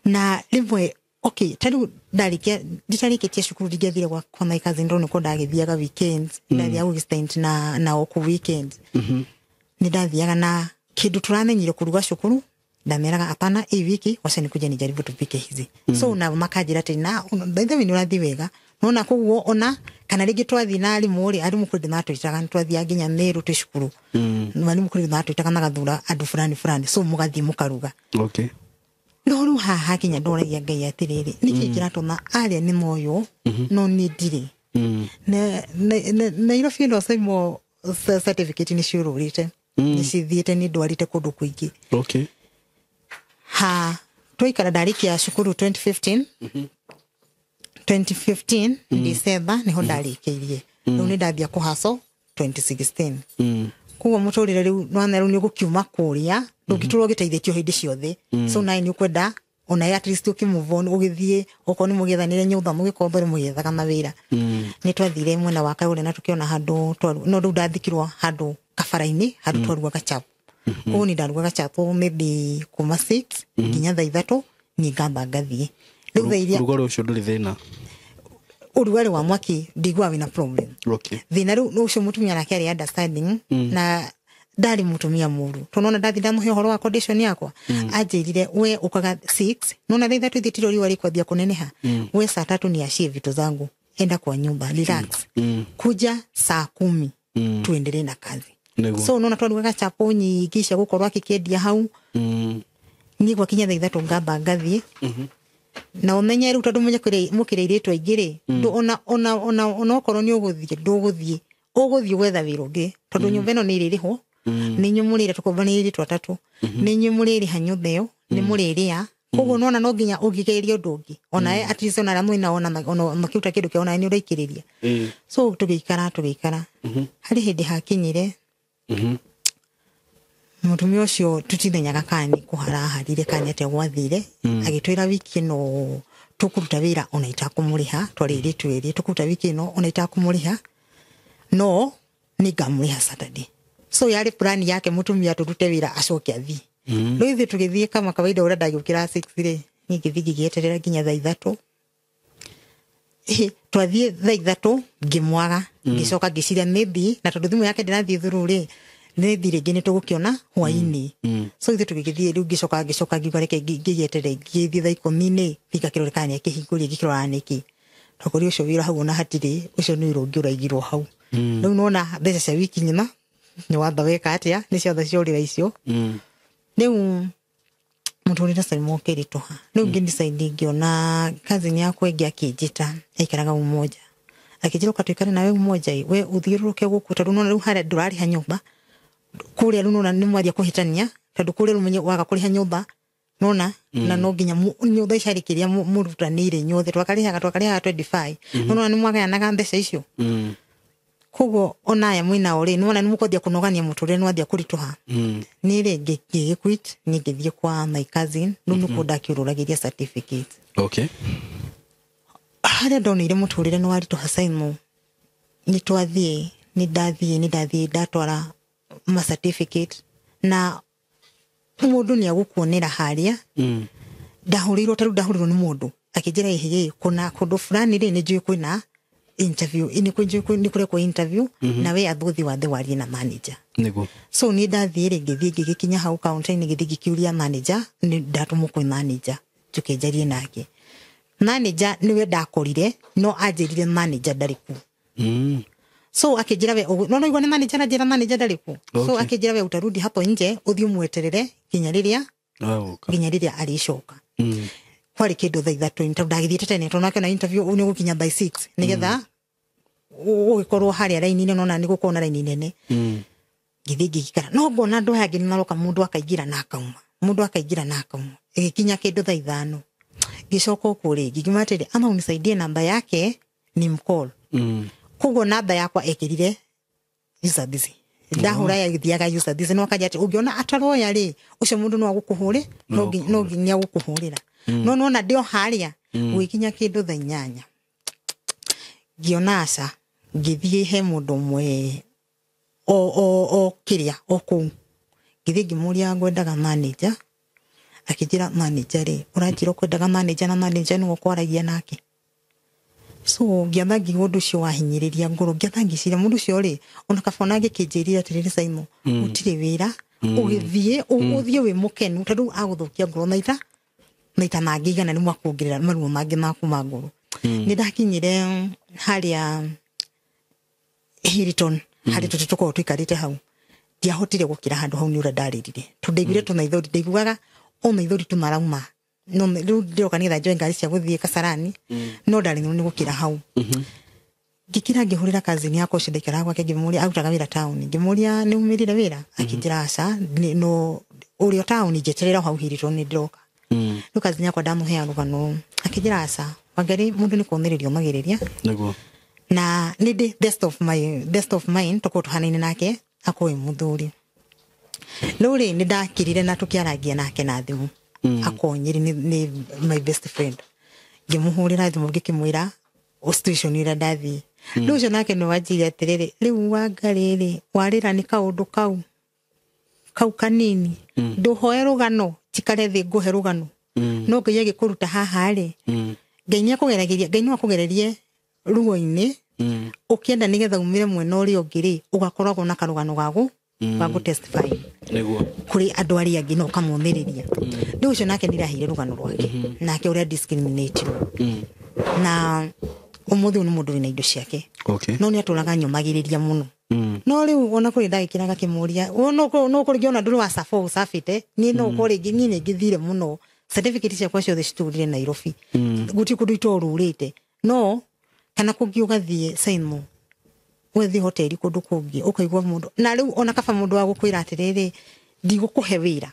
Na rĩmwe okay, ta rĩu nditarĩkĩtie cukuru ndingĩathire kwa my cousin ndona nĩkuo ndagĩthiaga weekends, ndathiaga gũgĩspend na oku weekends. Nĩ ndathiaga na kĩndũ tũramenyire kũruga cukuru, ndameraga hapana, hii wiki wacha nikuje nijaribu tupike hizi. So na makanjĩra atĩ na by the way nĩ ũrathiĩ wega. Nona koguo ona kana rĩngĩ twathiĩ na arimũ rĩ, arimũ kũrĩ matwĩtaga, nĩ twathiaga nginya Meru twĩ cukuru. Arimũ kũrĩ matwĩtaga magathura andũ fulani fulani, so mũgathiĩ mũkaruga. Okay. No rĩu haha kinya ndoragia Ngai atĩrĩrĩ, nĩkĩ kĩratũma arĩa nĩ moyo no niĩ ndirĩ. Nairobi ĩno Simon certificate nĩ ciũrũrĩte, nĩ cithiĩte, nĩ ndwarĩte kũndũ kũingĩ. Okay. Ha twaikara ndarĩkia cukuru 2015 2015 December niho ndarĩkĩirie. Rĩu nĩ ndathia kũhaco 2016. Koguo mũtũrĩre rĩu nwana rĩu nĩ ũgũkiuma kũrĩa, ndũngĩtũra ũgĩteithĩtio hĩndĩ ciothe. So nawe nĩ ũkwenda ona at least ũkĩ-move on ũgĩthiĩ okorwo nĩ mũgĩethanĩre nyũmba mũgĩkombore mũgĩethaga mawĩra. Nĩ twathire mwena wa Kayole na tũkĩona handũ no rĩu ndathikirwo handũ kabara-inĩ handũ twarugaga chapo. Koguo nĩ ndarugaga chapo maybe kuma 6 nginya thaa 3 niĩ ngamba ngathiĩ. Rĩu thaa iria Ũrugarĩ ũcio ndũrĩ thĩna? Ũrugarĩ wa mwaki ndiguaga wĩna problem. Okay. Thĩna rĩu ũcio mũtumia nake arĩ understanding na ndarĩ mũtumia mũru tondũ nona ndathi ndamũhe ũhoro wa condition yakwa, anjĩrire we ũkaga 6 nona thaa 3 ithĩtiro riũa rĩkwambia kũneneha, we saa 3 niachie vitu zangu, enda kwa nyumba relax, kuja saa 10 tuendelee na kazi. So nona twarugaga chapo nyingĩ cia gũkorwo akĩkĩendia hau. Niĩ gwakinya thaa 3 ngamba ngathiĩ. Na ũmenye rĩu tondũ mũkĩrĩ airĩtu aingĩ rĩ, ona okorwo nĩ ũgũthiĩ ndũgũthiĩ, ũgũthiĩ gwetha wĩra ũngĩ tondũ nyũmba ĩno nĩ ĩrĩrĩhwo, nĩ inyuĩ mũrĩrĩa, tũkomba nĩ airĩtu atatũ, nĩ inyuĩ mũrĩrĩha nyũmba ĩyo, nĩ mũrĩrĩa. Koguo nona no nginya ũngĩgeria ũndũ ũngĩ ona at least ona arĩa mwĩnao ona makĩruta kĩndũ kĩao ona nĩ ũraikĩrĩria. So tũgĩikara harĩ hĩndĩ hakinyire mũtumia ũcio tũtimenyaga kana nĩ kũharaharire kana nĩ atĩa gwathire, agĩtwĩra wiki ĩno tũkũruta wĩra ona itakũmũrĩha, twarĩ airĩtu erĩ, tũkũruta wiki ĩno ona itakũmũrĩha no nĩ ngamũrĩha Saturday. So yarĩ plan yake mũtumia tũrute wĩra acoke athiĩ. Rĩu ithuĩ tũgĩthiĩ kama kawaida ũrĩa ndagĩũkĩra 6 rĩ, niĩ ngĩthiĩ ngĩgĩeterera nginya thaa 3. Twathiĩ thaa 3 ngĩmwaga, ngĩcoka ngĩciria maybe na tondũ thimũ yake ndĩrathiĩ through rĩ, Nĩ thi rĩngĩ nĩ tũgũkĩona hwainĩ. So ithuĩ tũgĩgĩthiĩ rĩu ngĩcoka ngiuga reke ngĩgĩeterere ngĩthiĩ thaa ikũmi nĩ ngakĩrore kana nĩ akĩhingũrie ngĩkĩrora nĩkĩ. Tokori ũcio wĩra hau ona hatirĩ, ũcio nĩ wĩra ũngĩ ũraigirwo hau. Rĩu nona mbeca cia wiki ng'ima nĩ watha weka atĩa, nĩ ciothe ciorĩra icio. Rĩu mũtũrĩre Simon ũkĩritũha. Rĩu ngĩ-decide ngĩona cousin yakwa ĩngĩ akĩnjĩta, aikaraga Umoja. Akĩnjĩra ũka tũikare nawe Umoja ĩ, we ũthiũrũrũke gũkũ tondũ nĩwona rĩu harĩa ndũrarĩha nyũmba. Kũrĩa rĩu nĩwona nĩ mwanjia kũhĩtania tondũ kũrĩa rĩu menye waga kũrĩha nyũmba nona na no nginya nyũmba icarĩ kĩrĩa mũrutanĩire inyuothe twakarĩhaga 25. Nona nĩ mwagayanaga mbeca icio. Koguo ona aya mwĩnao rĩ, nĩwona nĩ mũkwanjia kũnogania mũtũrĩre nĩwanjia kũritũha. Niĩ rĩ ngĩgĩ-quit, niĩ ngĩthiĩ kwa my cousin, rĩu nĩkuo ndakĩũrũragĩria certificate. Okay. Harĩa ndoneire mũtũrĩre nĩ waritũha Simon, nĩ twathiĩ, nĩ ndathiĩ ndatwara ma certificate na mũndũ nĩ agũkuonera harĩa. Ndahũrĩirwo ta rĩu ndahũrĩirwo nĩ mũndũ akĩnjĩra ĩhĩ kuna kũndũ fulani rĩ nĩ njũĩ kwĩna interview, nĩ kũrekwo interview na we athuthi wathe warie na manager. Nĩguo. So niĩ ndathiĩ rĩ ngĩthiĩ ngĩgĩkinya hau counter-inĩ ngĩthiĩ ngĩkĩũria manager, nĩ ndatũmwo kwĩ manager njũke njarie nake. Manager nĩwe ndakorire no anjĩrire manager ndarĩ kuo. So akĩnjĩra we no no igua nĩ manager anjĩra manager ndarĩ kuo. So akĩnjĩra we utarudi hapo nje ũthiĩ ũmweterere nginya rĩrĩa arĩcoka. Kwarĩ kĩndũ thaa ithatũ tondũ ndagĩthiĩte tene tondũ nake na interview nĩ gũkinya by 6 nĩgetha ũgĩkorwo harĩa raini-inĩ nona nĩ gũkorwo na raini nene. Ngĩthiĩ ngĩikara no ngona andũ aya angĩ nĩ maroka mũndũ akaingĩra na akauma, mũndũ akaingĩra na akauma. Ĩgĩkinya kĩndũ thaa ithano ngĩcoka kũu rĩngĩ ngiuga atĩrĩ ama unisaidie namba yake ni mcall. Koguo namba yakwa ĩkĩrire user busy. Ndahũra yagĩthiaga user busy no akaja atĩ ũngĩona ataroya rĩ ũcio mũndũ no agũkũhũre no nginya agũkũhũrĩra. No nona ndĩ o harĩa gũgĩkinya kĩndũ thaa inyanya ngĩona aca ngĩthiĩ he mũndũ ũmwe o kĩrĩa o kũu ngĩthiĩ ngĩmũria ngwendaga manager. Akĩnjĩra manager rĩ ũranjĩra ũkwendaga manager na manager nĩwe ũkwaragia nake. So ngĩamba ngĩigua ũndũ ũcio wahinyĩrĩria ngoro, ngĩamba ngĩciria mũndũ ũcio rĩ ona kaba ona angĩkĩnjĩrire atĩrĩrĩ Simon gũtirĩ wĩra ũgĩthiĩ ũthiĩ wĩ mũkenu tondũ agũthũkia ngoro maita mangĩ igana nĩ mwakuongerera maruo mangĩ maku ma ngoro. Nĩ ndakinyire harĩa Hilton harĩa tũtĩ tũkoragwo tũikarĩte hau ndiahotire gũkĩra handũ hau nĩ ũrĩa ndarĩrire tondũ ndaiguire tũmaithori ndaiguaga o maithori tu marauma no rĩu ndĩroka nĩgetha njoe ngari cia gũthiĩ Kasarani no ndaremirwo nĩ gũkĩra hau. Ngĩkĩra ngĩhũrĩra cousin yakwa ũcio ndaikaraga gwake ngĩmũria arutaga wĩra taũni ngĩmũria nĩ umĩrire wĩra akĩnjĩra aca no ũrĩa taũni njeterera hau Hilton nĩ ndĩroka. Rĩu cousin yakwa ndamũheaga rũgano akĩnjĩra aca Wangari mũndũ nĩ kũũmĩrĩria ũmagĩrĩria. Nĩguo. Na nĩ ndĩ best of mind tũkorwo tũhanaine nake akorwo wĩ mũthuri. Rĩu rĩ nĩ ndakirire na tũkĩarangia nake na thimũ. Akonyeri nĩ my best friend. Ngĩmũhũrĩra thimũ ngĩkĩmwĩra situation ĩrĩa ndathiĩ. Rĩu ũcio nake nĩ wanjĩrire atĩrĩrĩ rĩu Wangari rĩ warĩra nĩ kaũndũ kau kanini ndũhoe rũgano njikare thĩ ngũhe rũgano no Ngai agĩkũruta haha rĩ Ngai nĩ akũgeragĩria Ngai no akũgererie ruo-inĩ ũkĩenda nĩgetha umĩre mwena ũrĩa ũngĩ rĩ ũgakoragwo na karũgano gaku ga gũ testify Nĩguo. kũrĩ andũ arĩa angĩ no ũkamomĩrĩria. Rĩu ũcio nake nĩ ndaheire rũgano rwake nake ũrĩa discriminate na ũmũthĩ ũyũ nĩ mũndũ wĩna indo ciake. Okay. No nĩ atũraga nyũmagĩrĩria mũno. No rĩu ona kũrĩ ndagĩkĩra gakĩmũria no kũrĩ ona ndũrĩ wa safo ũcabĩte niĩ no kũrĩ niĩ nĩ ngĩthire mũno certificate ciakwa ciothe citũrire Nairobi gũtirĩ kũndũ itorũrĩte no kana kũngĩ ũgathiĩ Simon ũgathiĩ hoteli kũndũ kũngĩ ũkaigua mũndũ na rĩu ona kaba mũndũ wa gũkwĩra atĩrĩrĩ ndigũkũhe wĩra.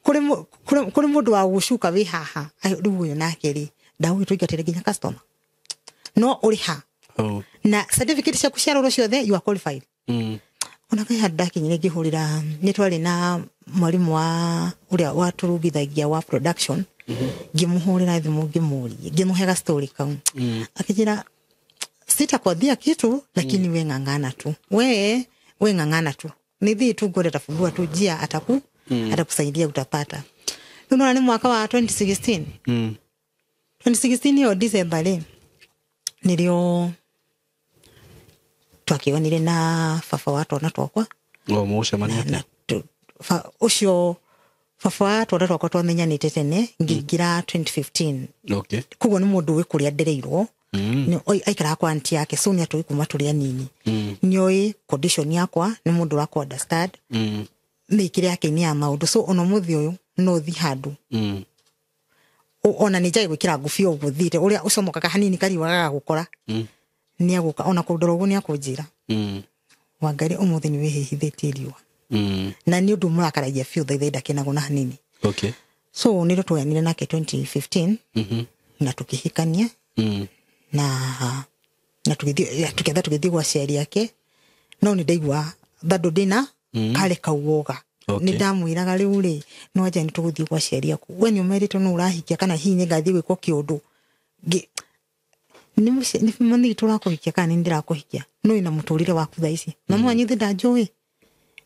Kũrĩ mũndũ wa gũgũcuka wĩ haha rĩu ũyũ nake rĩ ndagũgĩtũingatĩre nginya customer no ũrĩ ha na certificate ciaku cia rũrũ ciothe you are qualified. Ona kai handũ ndakinyire ngĩhũrĩra nĩ twarĩ na mwarimũ wa ũrĩa watũrugithagia wa production ngĩmũhũrĩra thimũ ngĩmũria ngĩmũhe story kau akĩnjĩra sitakwambia kitu lakini we ng'ang'ana tu we ng'ang'ana tu nithii tu ngore tafungua tu njia atakusaidia utapata. Unaona ni mwaka wa 2016 2016 yo December rĩ nĩrĩo twakĩonire na baba wa twana twakwa. O mũcemania na ũcio baba wa twana twakwa twamenyanĩte tene ngĩingĩra 2015. Okay. Koguo nĩ mũndũ ũĩ kũrĩa ndereirwo. Aikaraga kwa aunty yake, so nĩ atũĩ kuma tũrĩ anini. Nĩ oĩ condition yakwa, nĩ mũndũ ũrakũ understand. Mĩkĩre yake nĩ ya maũndũ, so ona ũmũthĩ ũyũ no ũthiĩ handũ. Ona nĩ njage gwĩkĩra ngũbia ũguo thiĩte ũrĩa ũcomokaga hanini kariũa gagagũkora. Nĩ agũka ona kũndora ũguo nĩ akũnjĩra. Wangari ũmũthĩ nĩ wĩhĩhithĩtie riũa. Na nĩ ũndũ mũrakaragia biũ thaitha ndakenagwo na hanini. Okay. So nĩ twoyanire nake 2015. Na tũkĩhikania. Na tũkĩetha tũgĩthiĩ gwa aciari ake, no nĩ ndaigua bado ndĩna kare kauoga. Okay. Nĩ ndamwĩraga rĩu rĩ no anja nĩ tũgũthiĩ gwa aciari aku, we nĩ ũmerĩtwo nũ ũrahikia kana hihi nĩ ngathiĩ gwĩkwo kĩũndũ. Nĩ mami tũrakũhikia kana nĩ ndĩrakũhikia, no ĩna mũtũrĩre waku thaa ici. Mama wanyu ithe ndanjũĩ,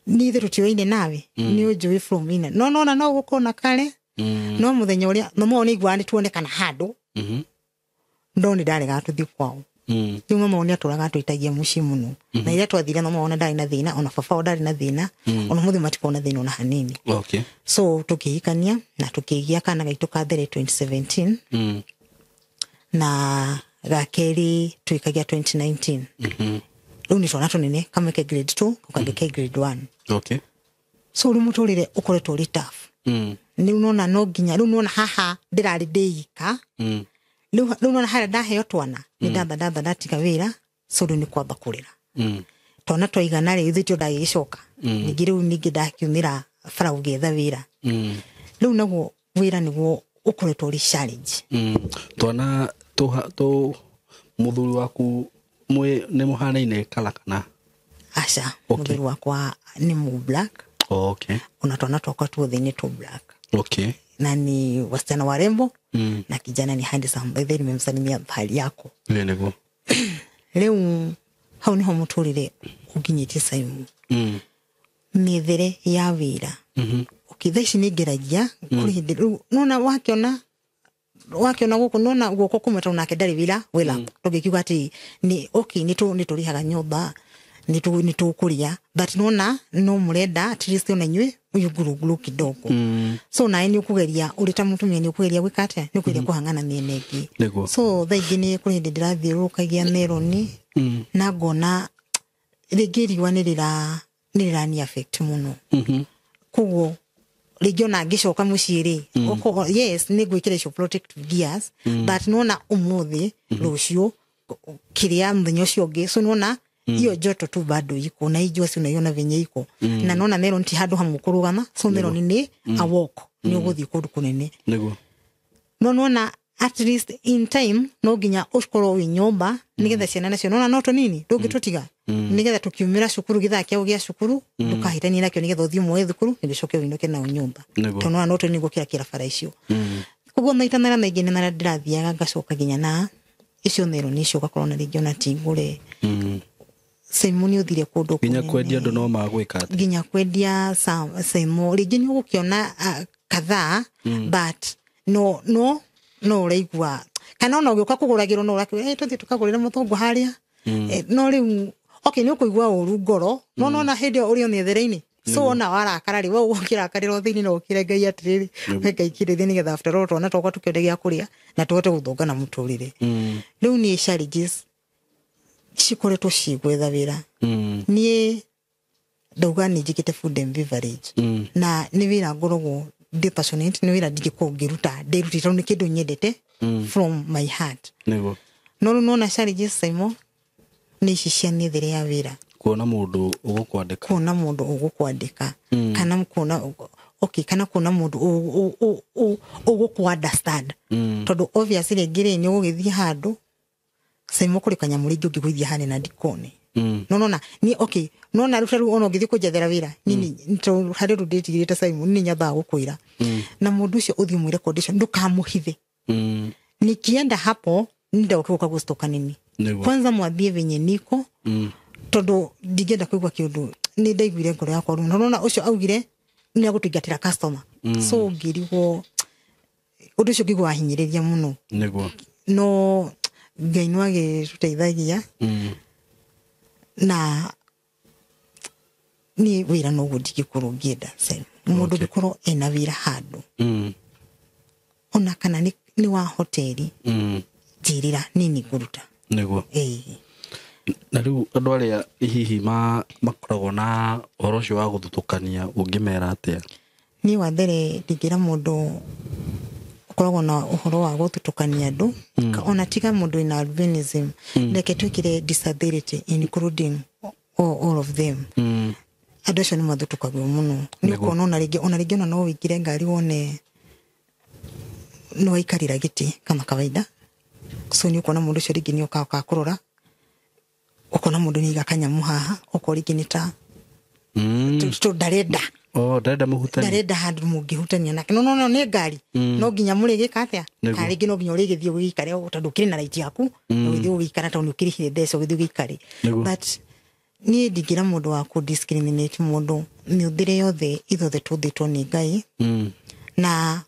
niĩ ithe tũtiũaine nawe, nĩ ũnjũĩ from ina. No nona no gũkorwo na kare, no mũthenya ũrĩa mama wao nĩ aiguaga nĩ tuonekana handũ, no nĩ ndaregaga tũthiĩ kwao. Rĩu mama wao nĩ atũraga atwĩtagia mũciĩ mũno. Na rĩrĩa twathire mama wao ndarĩ na thĩna, ona baba wao ndarĩ na thĩna, ona ũmũthĩ matikoragwo na thĩna ona hanini. Okay. So tũkĩhikania na tũkĩgĩa kana gaitũ ka mbere 2017. Na ga kerĩ twĩkagia 2019. Rĩu nĩ twana tũnene, kamwe ke grade 2, kangĩ ke grade 1. Okay. So rĩu mũtũrĩre ũkoretwo ũrĩ tough. Rĩu nona no nginya, rĩu nona haha ndĩrarĩ ndĩika. Rĩu nona harĩa ndaheo twana, nĩ ndatha ndatiga wĩra, so rĩu nĩ kwamba kũrĩra. Twana twaigana rĩ, ithuĩ tio ndagĩgĩcoka. Ningĩ rĩu ningĩ ndakiumĩra bara gũgĩetha wĩra. Rĩu naguo wĩra nĩguo ũkoretwo ũrĩ challenge. Twana tũ mũthuri waku nĩ mũhanaine kala kana? Aca, Okay. mũthuri wakwa nĩ mu black. Okay. Ona twana twakwa tuothe nĩ tũ black. Okay. Na ni wasichana warembo. Na kijana ni handsome. By the way, nimemsalimia hali yako. Nĩ nĩguo. Rĩu hau niho mũtũrĩre ũnginyĩtie Simon. Mĩethere ya wĩra. Okay, thaa ici nĩ ngeragia, kũrĩ hĩndĩ rĩu nona wakiona gũkũ nona guoko kũmwe tondũ nake ndarĩ wĩra wĩra. Tũngĩkiuga atĩ nĩ okay, nĩ tũrĩhaga nyũmba, nĩ tũkũrĩa, but nona no mũrenda at least ona inyuĩ uyungurunguru kidogo. So nawe nĩ ũkũgeria ũrĩ ta mũtumia nĩ ũkũgeria gwĩka atĩa, nĩ ũkũgeria kũhang'ana mĩena ĩngĩ. Nĩguo. So thaa ingĩ nĩ kũrĩ hĩndĩ ndĩrathiũrũrũkagia meroni, na ngona rĩngĩ riũa nĩ rĩrani affect mũno. Koguo rĩngĩ ona ngĩcoka mũciĩ rĩ, yes nĩ ngwĩkĩra icio protective gears, but nona ũmũthĩ rũciũ kĩrĩa mũthenya ũcio ũngĩ, so nona hiyo joto tu bado iko na ijua si unaiona venye iko. Na nona melon ti handu hamwe kurugama, so melon ni a walk ni uguthii kundu kunene. Niguo. No nona at least in time no nginya ukorwo wi nyumba nigetha ciana nacio nona no tunini ndungitutiga nigetha tukiumira cukuru githaa kiao gia cukuru ndukahitanie nakio nigetha uthii muoe thukuru nigicoke winuke nao nyumba. Tondu nona no tunini gukira kira bara icio. Koguo maita maria maingi ni maria ndirathiaga ngacoka nginya na icio melon icio ugakorwo na ringi ona ti ngure. Simon nĩ ũthire kũndũ nginya kwendia andũ no magwĩka atĩa? Nginya kwendia Simon rĩngĩ nĩ ũgũkĩona kadhaa, but no ũraigua kana ona ũgĩũka kũgũragĩrwo no ũrakiuga tũthiĩ tũkagũrĩre mũthũngũ harĩa. No rĩu okay nĩ ũkũigua ũru ngoro, no nona hĩndĩ ĩyo ũrĩ o mĩethere-inĩ, so ona warakara rĩ we ũgũkĩrakarĩra thĩinĩ no ũkĩre Ngai atĩrĩrĩ, we Ngai kĩrĩthĩ nĩgetha after all twana twakwa tũkĩone gĩa kũrĩa na tũhote gũthonga na mũtũrĩre. Rĩu niĩ challenges cikoretwo ciĩ gwetha wĩra. Niĩ ndauga nĩ njĩkĩte food and beverage, na nĩ wĩra ngoragwo ndĩ passionate, nĩ wĩra ndingĩkorwo ngĩruta ndĩrutĩte tondũ nĩ kĩndũ nyendete from my heart. Nĩguo. No rĩu nona challenges Simon nĩ ici cia mĩethere ya wĩra, kuona mũndũ ũgũkwandĩka, kuona mũndũ ũgũkwandĩka, kana kuona okay, kana kuona mũndũ ũgũkũ understand, tondũ obviously rĩngĩ rĩ nĩ ũgũgĩthiĩ handũ Simon kũrĩ kanyamũ rĩngĩ ũngĩgũithia harĩa na ndikone. No nona ni okay, no na rĩu ona ũngĩthiĩ kũnjethera wĩra nini tondũ harĩ ũndũ ndĩtigĩrĩte Simon nĩ nyambaga gũkwĩra. Na mũndũ ũcio ũthiĩ ũmwĩre condition ndũkamũhithe. Nikienda hapo nĩndoke gũka gũstoka nini. Kwanza mwambie venye niko, tondũ ndingĩenda kũigua kĩũndũ nĩ ndaiguire ngoro yakwa rĩu. No nona ũcio augire nĩ agũtũingatĩra customer. So ngĩrigwo ũndũ ũcio ngĩigua wahinyĩrĩria mũno. Nĩguo. No Ngai no agĩtũteithagia. Na Niĩ wĩra noguo ndingĩkorwo ngĩenda mũndũ ũngĩkorwo ena wĩra handũ ona kana nĩ wa hoteli njĩrĩra nini ngũruta. Nĩguo. Na rĩu andũ arĩa hihi makoragwo na ũhoro ũcio wa gũthutũkania ũngĩmera atĩa? Niĩ wa mbere ndingĩra mũndũ ũkoragwo na ũhoro wa gũthutũkania andũ ona tiga mũndũ wĩna albinism, reke twĩkĩre disability including all of them. Andũ acio nĩ mathutũkagio mũno. Nĩ ũkuona ona rĩngĩ ona no wĩingĩre ngari wone nĩ waikarĩra gĩtĩ kama kawaida, so nĩ ũkuona mũndũ ũcio rĩngĩ nĩ ũkaga kũrora, ũkona mũndũ nĩ aiga kanyamũ haha, ũkorwo rĩngĩ nĩ ta ndarenda. Ndarenda mũhutanie. Ndarenda handũ mũngĩhutania nake. No nĩ ngari. No nginya mũrĩgĩka atĩa? Kana rĩngĩ no nginya ũrĩgĩthiĩ ũgĩikare tondũ ũkĩrĩ na right yaku, ũgĩthiĩ ũgĩikara tondũ nĩ ũkĩrĩhire mbeca ũgĩthiĩ ũgĩikare. But niĩ ndingĩra mũndũ wa kũ discriminate mũndũ, mĩũthĩre yothe ithuothe tũthĩtwo nĩ Ngai. Na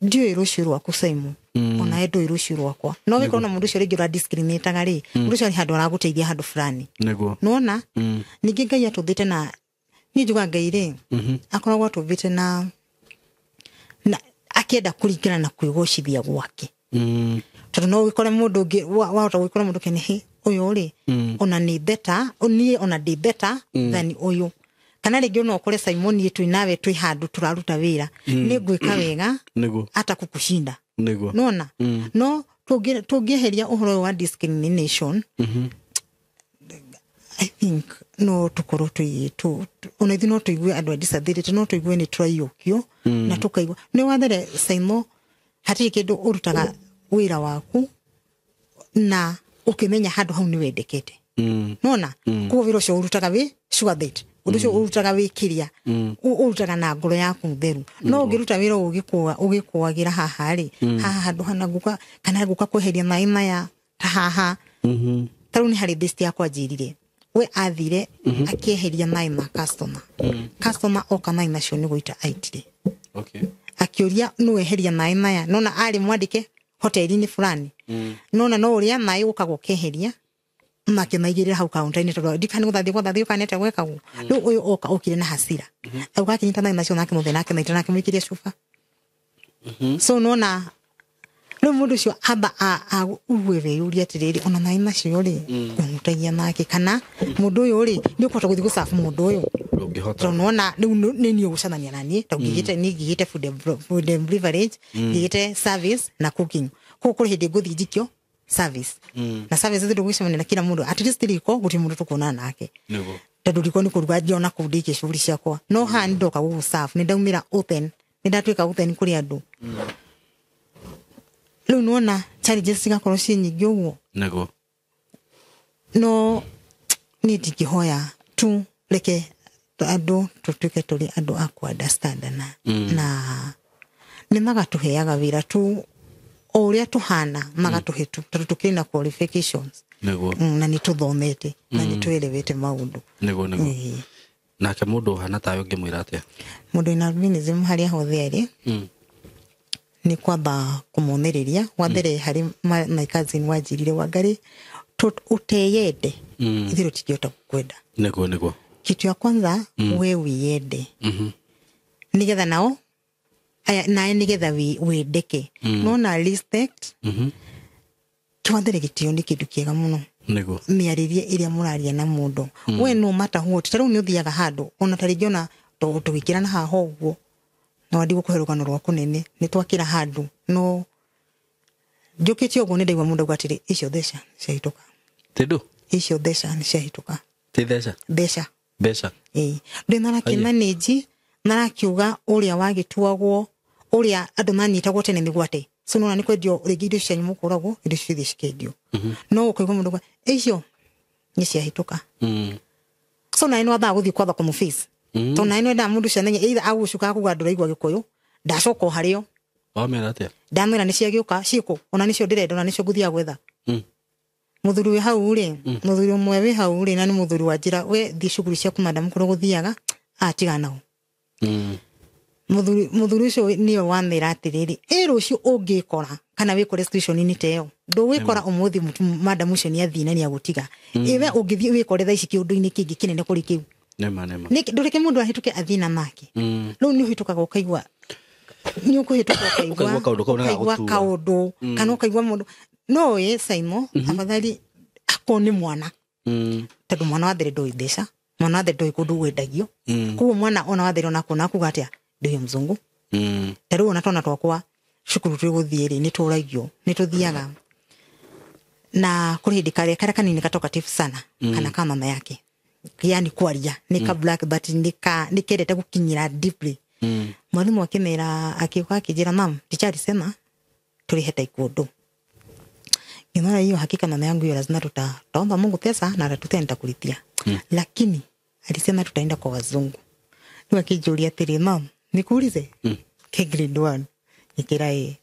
ndiũĩ rũciũ rwaku Simon, ona we ndũĩ rũciũ rwakwa. No wĩkorwo na mũndũ ũcio rĩngĩ ũradiscriminataga rĩ, mũndũ ũcio nĩ handũ aragũteithia handũ fulani. Nĩwona? Ningĩ Ngai atũthĩte na niĩ njugaga Ngai rĩ, akoragwo atũmbĩte na akĩenda kũringana na kwĩgocithia gwake. Tondũ no wĩkore mũndũ ũngĩ wahota gwĩkora mũndũ kene, hĩ ũyũ rĩ, ona nĩ better, niĩ ona ndĩ better than ũyũ. Kana rĩngĩ no ũkore Simon niĩ twĩ nawe twĩ handũ tũraruta wĩra, nĩ ngwĩka wega ata kũkũcinda. Nĩwona? No tũngĩeheria ũhoro ũyũ wa discrimination, I think no tũkorwo ona ithuĩ no tũigue andũ a disability, no tũigue nĩ tũraiyũkio na tũkaigua. Nĩ wa mbere Simon, hatirĩ kĩndũ ũrutaga wĩra waku na ũkĩmenya handũ hau nĩ wendekete. Nĩwona? Koguo wĩra ũcio ũrutaga wĩ sure that ũndũ ũcio ũrutaga wĩ kĩrĩa, ũrutaga na ngoro yaku theru. No ũngĩruta wĩra ũgĩkũagĩra haha rĩ, haha handũ hana ngũka, kana ngũka kweheria maĩ maya ta haha. Ta rĩu nĩ harĩ best yakwa njĩrire, we athire akĩeheria maĩ ma customer. Customer oka maĩ macio nĩ gũita aitire. Akĩũria nũ weheria maĩ maya, nona arĩ mwandĩke hoteli-inĩ fulani. Nona no ũrĩa maĩ ũkaga ũkeheria makĩmaigĩrĩra hau kaunta-inĩ tondũ ndikana gũthathio gwathio kanete gwekagwo. Rĩu ũyũ oka okire na hasira. Auga akinyita maĩ macio nake mũthenya nake maita nake mũikĩria cuba. So nona rĩu mũndũ ũcio amba ugue weyũrie atĩrĩrĩ, ona maĩ macio rĩ, ngũmũteithia nake kana mũndũ ũyũ rĩ, nĩ ũkũhota gũthiĩ gũcabu mũndũ ũyũ. Ndũngĩhota. Tondũ nĩwona rĩu nĩ niĩ ũgũcemania na niĩ, tondũ niĩ ngĩgĩte food and beverage, ngĩgĩte service na cooking. Koguo kũrĩ hĩndĩ ngũthiĩ njikio service. Na service ithuĩ ndũgũcemania na kila mũndũ, at least riko gũtirĩ mũndũ tũkuonana nake. Tondũ riko nĩ kũruga njiona kũu ndĩkie shughuli ciakwa. No haha nĩ ndoka gũgũ-serve, nĩ ndaumĩra open, nĩ ndatuĩka open kũrĩ andũ. Rĩu nĩwona challenges cigakorwo ciĩ nyingĩ ũguo. No niĩ ndingĩhoya tu reke andũ tũtuĩke tũrĩ andũ a kũ-understand na nĩ magatũheaga wĩra tu o ũrĩa tũhana, magatũhe tu tondũ tũkĩrĩ na qualifications. Na nĩ tũthomete na nĩ twĩrewete maũndũ. Nake mũndũ ũhana tawe ũngĩmwĩra atĩa? Mũndũ wĩna albinism harĩa hothe arĩ, nĩ kwamba kũmonereria. Wa mbere harĩ my cousin wanjĩrire, Wangari, ũteyende, ithuĩ tũtingĩhota gũkwenda. Kitu ya kwanza, we wiyende. Nĩgetha nao, aya, nae nĩgetha wendeke. No na respect, twambere gĩtĩo nĩ kĩndũ kĩega mũno. Mĩarĩrie ĩrĩa mũraria na mũndũ. We no matter what, ta rĩu nĩ ũthiaga handũ, ona ta rĩngĩ ona tũgĩkĩra na haha ũguo, no ndigũkũhe rũgano rwa kũnene, nĩ twakĩra handũ, no njũkĩte ũguo nĩ ndaigua mũndũ auga atĩrĩ, icio mbeca ciahĩtũka. Tĩndũ? Icio mbeca nĩ ciahĩtũka. Ti mbeca? Mbeca. Mbeca. Ĩĩ. Ndĩ marakĩmanĩnji, marakiuga ũrĩa wagĩtuagwo, ũrĩa andũ manyitagwo tene mĩgwate. So nĩwona nĩ kwendio rĩngĩ indo cianyu mũkũragwo, indo ciothe cikendio. No ũkaigua mũndũ auga, icio nĩ ciahĩtũka. So nawe nĩ wambaga gũthiĩ kwamba kũmũ-face. Tondũ nawe nĩ wendaga mũndũ ũcio amenye, either agũcuka akuga ndũraigua Gĩkũyũ, ndacoka o harĩo. Wamera atĩa? Ndamwĩra nĩ ciagĩũka, ciĩkũ? Ona nĩcio ndĩrenda, ona nĩcio ngũthiaga gwetha. Mũthuri wĩ hau rĩ, mũthuri ũmwe wĩ hau rĩ, na nĩ mũthuri wa njĩra, we thiĩ cukuru ciaku madam kũrĩa ũgũthiaga, atigana nao. Mũthuri ũcio nĩwe wamĩra atĩrĩrĩ, ĩ rũciũ ũngĩkora kana wĩkore situation-inĩ ta ĩyo, ndũgwĩkora ũmũthĩ madam ũcio nĩ athiĩ na nĩ agũtiga. Ĩ we ũngĩthiĩ wĩkore thaa ici kĩũndũ-inĩ kĩngĩ kĩnene kũrĩ kĩu. Nema nema. Ndũreke mũndũ ahĩtũke athiĩ na make. Rĩu nĩ ũhĩtũkaga ũkaigua nĩ ũkũhĩtũka Ũkaigua kaũndũ kau ũkaigua nĩgagũtura. kaũndũ kana ũkaigua mũndũ no ĩ Saimo afadhali akorwo nĩ mwana tondũ mwana wa mbere ndũĩ mbeca, mwana wa mbere ndũĩ kũndũ gwendagio. Koguo mwana ona wa mbere onako nakuga atĩa ndũĩ mũzũngũ. Ta rĩu ona twana twakwa cukuru twĩ gũthiĩ rĩ nĩ tũragio nĩ tũthiaga na kũrĩ hĩndĩ karĩa karĩa kanini gatokative sana kana ka mama yake yani kwaria nĩ ka black but nĩ ka nĩ kendete gũkinyĩra deeply. Mwalimu akĩmera akĩũka akĩnjĩra mam teacher alisema tulihe taekwondo. Ngĩmwĩra hiyo hakika mama yangu hiyo lazima tutaomba Mungu pesa na atatutia nitakulipia. Lakini alisema tutaenda kwa wazungu. Rĩu akĩnjũria atĩrĩ mam nikuulize ke grade 1 nikĩra ĩĩ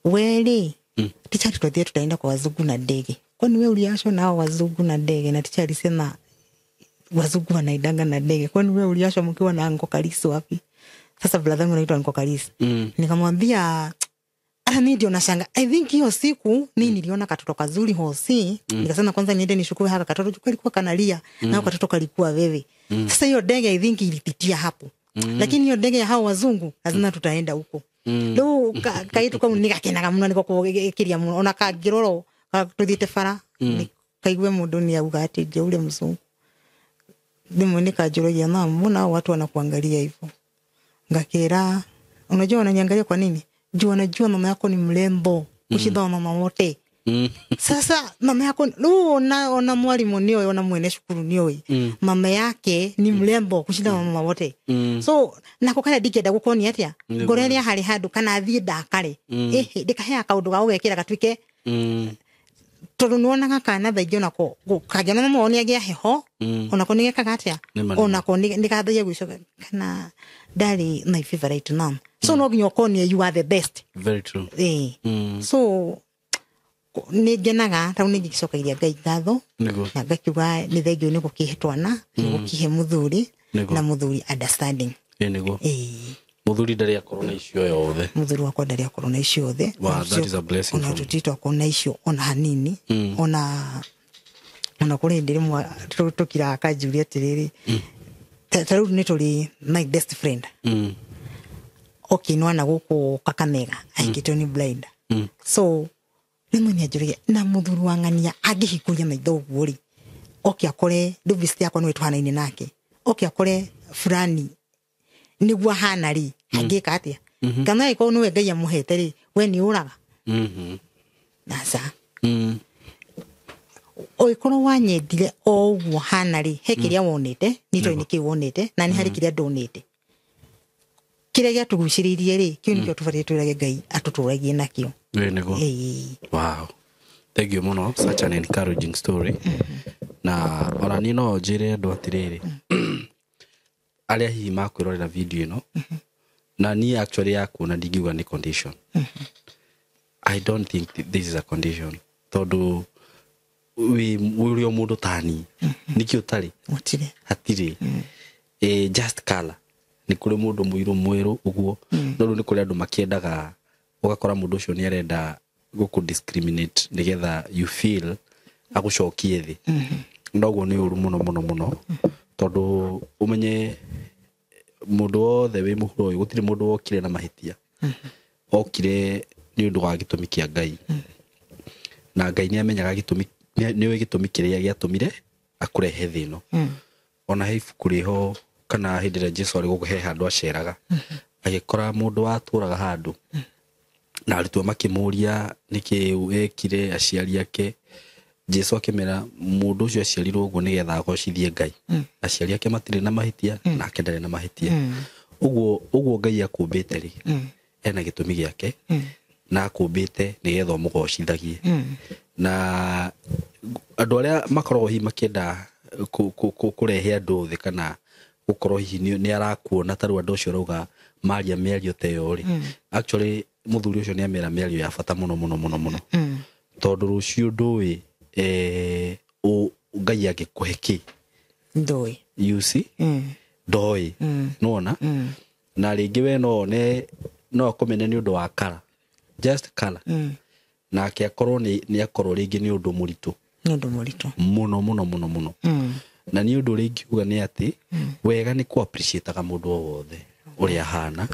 we rĩ teacher alitwambia tutaenda kwa wazungu na ndege. Kwani we uliachwa na hao wazungu na ndege? Na teacher alisema wazungu wanaendanga na ndege. Kwani we uliachwa mkiwa na Uncle Kalisi wapi? Sasa brother yangu anaitwa Uncle Kalisi. Nikamwambia hata mimi ndio nashanga. I think hiyo siku mimi niliona katoto kazuri hosi. Nikasema kwanza niende nishukue haka katoto juu kalikuwa kanalia na katoto kalikuwa wewe. Sasa hiyo ndege I think ilipitia hapo. Lakini hiyo ndege ya hao wazungu lazima tutaenda huko. Rĩu kaitu kau nĩgakenaga mũno nĩko kũgĩkĩria mũno ona kangĩrorwo tũthiĩte bara kaigue mũndũ nĩ auga atĩ nje ule mzungu rĩmwe nĩkanjũragia mama mbona hao watu wanakuangalia hivyo ngakĩra unajua wananiangalia kwa nini juu wanajua mama yako ni mrembo kushinda mama wote. Sasa mama yako rĩu ona mwalimu nĩoĩ ona mwene cukuru nĩoĩ mama yake ni mrembo kushinda mama wote. So nako karĩa ndingĩenda gũkonia atĩa ngoro ĩrĩa harĩ handũ kana thiĩ ndakare ĩhĩ ndĩkaheaga kaũndũ ga gũgekĩra gatuĩke tondũ nĩwonaga kana thaa ingĩ onako kangĩona mama wao nĩagĩa heho onako nĩgekaga atĩa onako nĩgathagia gwĩcoka kana ndarĩ my favorite mom. So no nginya ũkonie you are the best. Very true. So nĩ ngenaga tondũ nĩ ngĩcokagĩria Ngai ngatho na ngakiuga nĩ thengio nĩ gũkĩhe twana nĩ gũkĩhe mũthuri na mũthuri understanding. Nĩguo mũthuri ndarĩ akorwo na icio yothe. Mũthuri wakwa ndarĩ akorwo na icio yothe. Wow, that is a blessing. Ona tũtitũ akorwo na icio ona hanini ona kũrĩ hĩndĩ rĩmwe tũkiraga akanjũria atĩrĩrĩ ta rĩu nĩ tũrĩ my best friend. Okay nĩwana gũkũ Kakamega ahikĩtio nĩ blind. So rĩmwe nĩ anjũragia na mũthuri wa ng'ania angĩhingũria maitho ũguo rĩ oke akore ndũbiciti yakwa nĩwe tũhanaine nake oke akore fulani nĩguo ahana rĩ angĩka atĩa kana angĩkorwo nĩwe Ngai amũhete rĩ we nĩ ũraga aca ũngĩkorwo wanyendire o ũguo hana rĩ he kĩrĩa wonete nĩ toĩ nĩkĩ wonete na nĩ harĩ kĩrĩa ndonete kĩrĩa gĩatũgucĩrĩirie rĩ kĩu nĩkĩo tũbatiĩ twĩrage Ngai atũtũragie nakĩo. Nĩguo. Wow. Thank you mũno, such an encouraging story. Na ona niĩ no njĩre andũ atĩrĩrĩ arĩa hihi makwĩrorera video ĩno na niĩ actually yakuona ndingiuga nĩ condition. I don't think this is a condition tondũ wĩ ũrĩ o mũndũ tani nĩkĩ ũtarĩ hatirĩ just color nĩ kũrĩ mũndũ mũirũ mwerũ ũguo no rĩu nĩ kũrĩ andũ makĩendaga ũgakora mũndũ ũcio nĩ arenda gũkũ discriminate nĩgetha you feel agũcokie thĩ noguo nĩ ũru mũno mũno mũno tondũ ũmenye mũndũ wothe wĩ mũhuro ũyũ gũtirĩ mũndũ wokire na mahĩtia okire nĩ ũndũ wa gĩtũmi kĩa Ngai na Ngai nĩ amenyaga gĩtũmi nĩwe gĩtũmi kĩrĩa gĩatũmire akũrehe thĩ ĩno. Ona he ibuku rĩho kana hĩndĩ ĩrĩa Jesũ arĩ gũkũ he handũ aceraga agĩkora mũndũ watũraga handũ na arutwo makĩmũria nĩkĩ ekire aciari ake Jesũ akĩmera mũndũ ũcio aciarirwo ũguo nĩgetha agocithie Ngai aciari ake matirĩ na mahĩtia nake ndarĩ na mahĩtia ũguo Ngai akũmbĩte rĩ ena gĩtũmi gĩake na akũmbĩte nĩgetha ũmũgocithagie na andũ arĩa makoragwo hihi makĩenda kũrehe andũ thĩ kana gũkorwo hihi nĩ arakuona ta rĩu andũ acio arauga maria mĩario ta ĩyo rĩ actually mũthuri ũcio nĩ amera mĩario ya bata mũno mũno mũno mũno tondũ rũciũ ndũĩ Ngai angĩkũhe kĩ ndũĩ you see ndoĩ nĩwona na rĩngĩ we no one no akũmene nĩ ũndũ wa color just color nake akorwo nĩ akorwo rĩngĩ nĩ ũndũ mũritũ nĩ ũndũ mũritũ mũno mũno mũno mũno Na nĩ ũndũ ũrĩa ingiuga nĩ atĩ wega nĩ kũ appreciate-aga mũndũ o wothe ũrĩa ahana.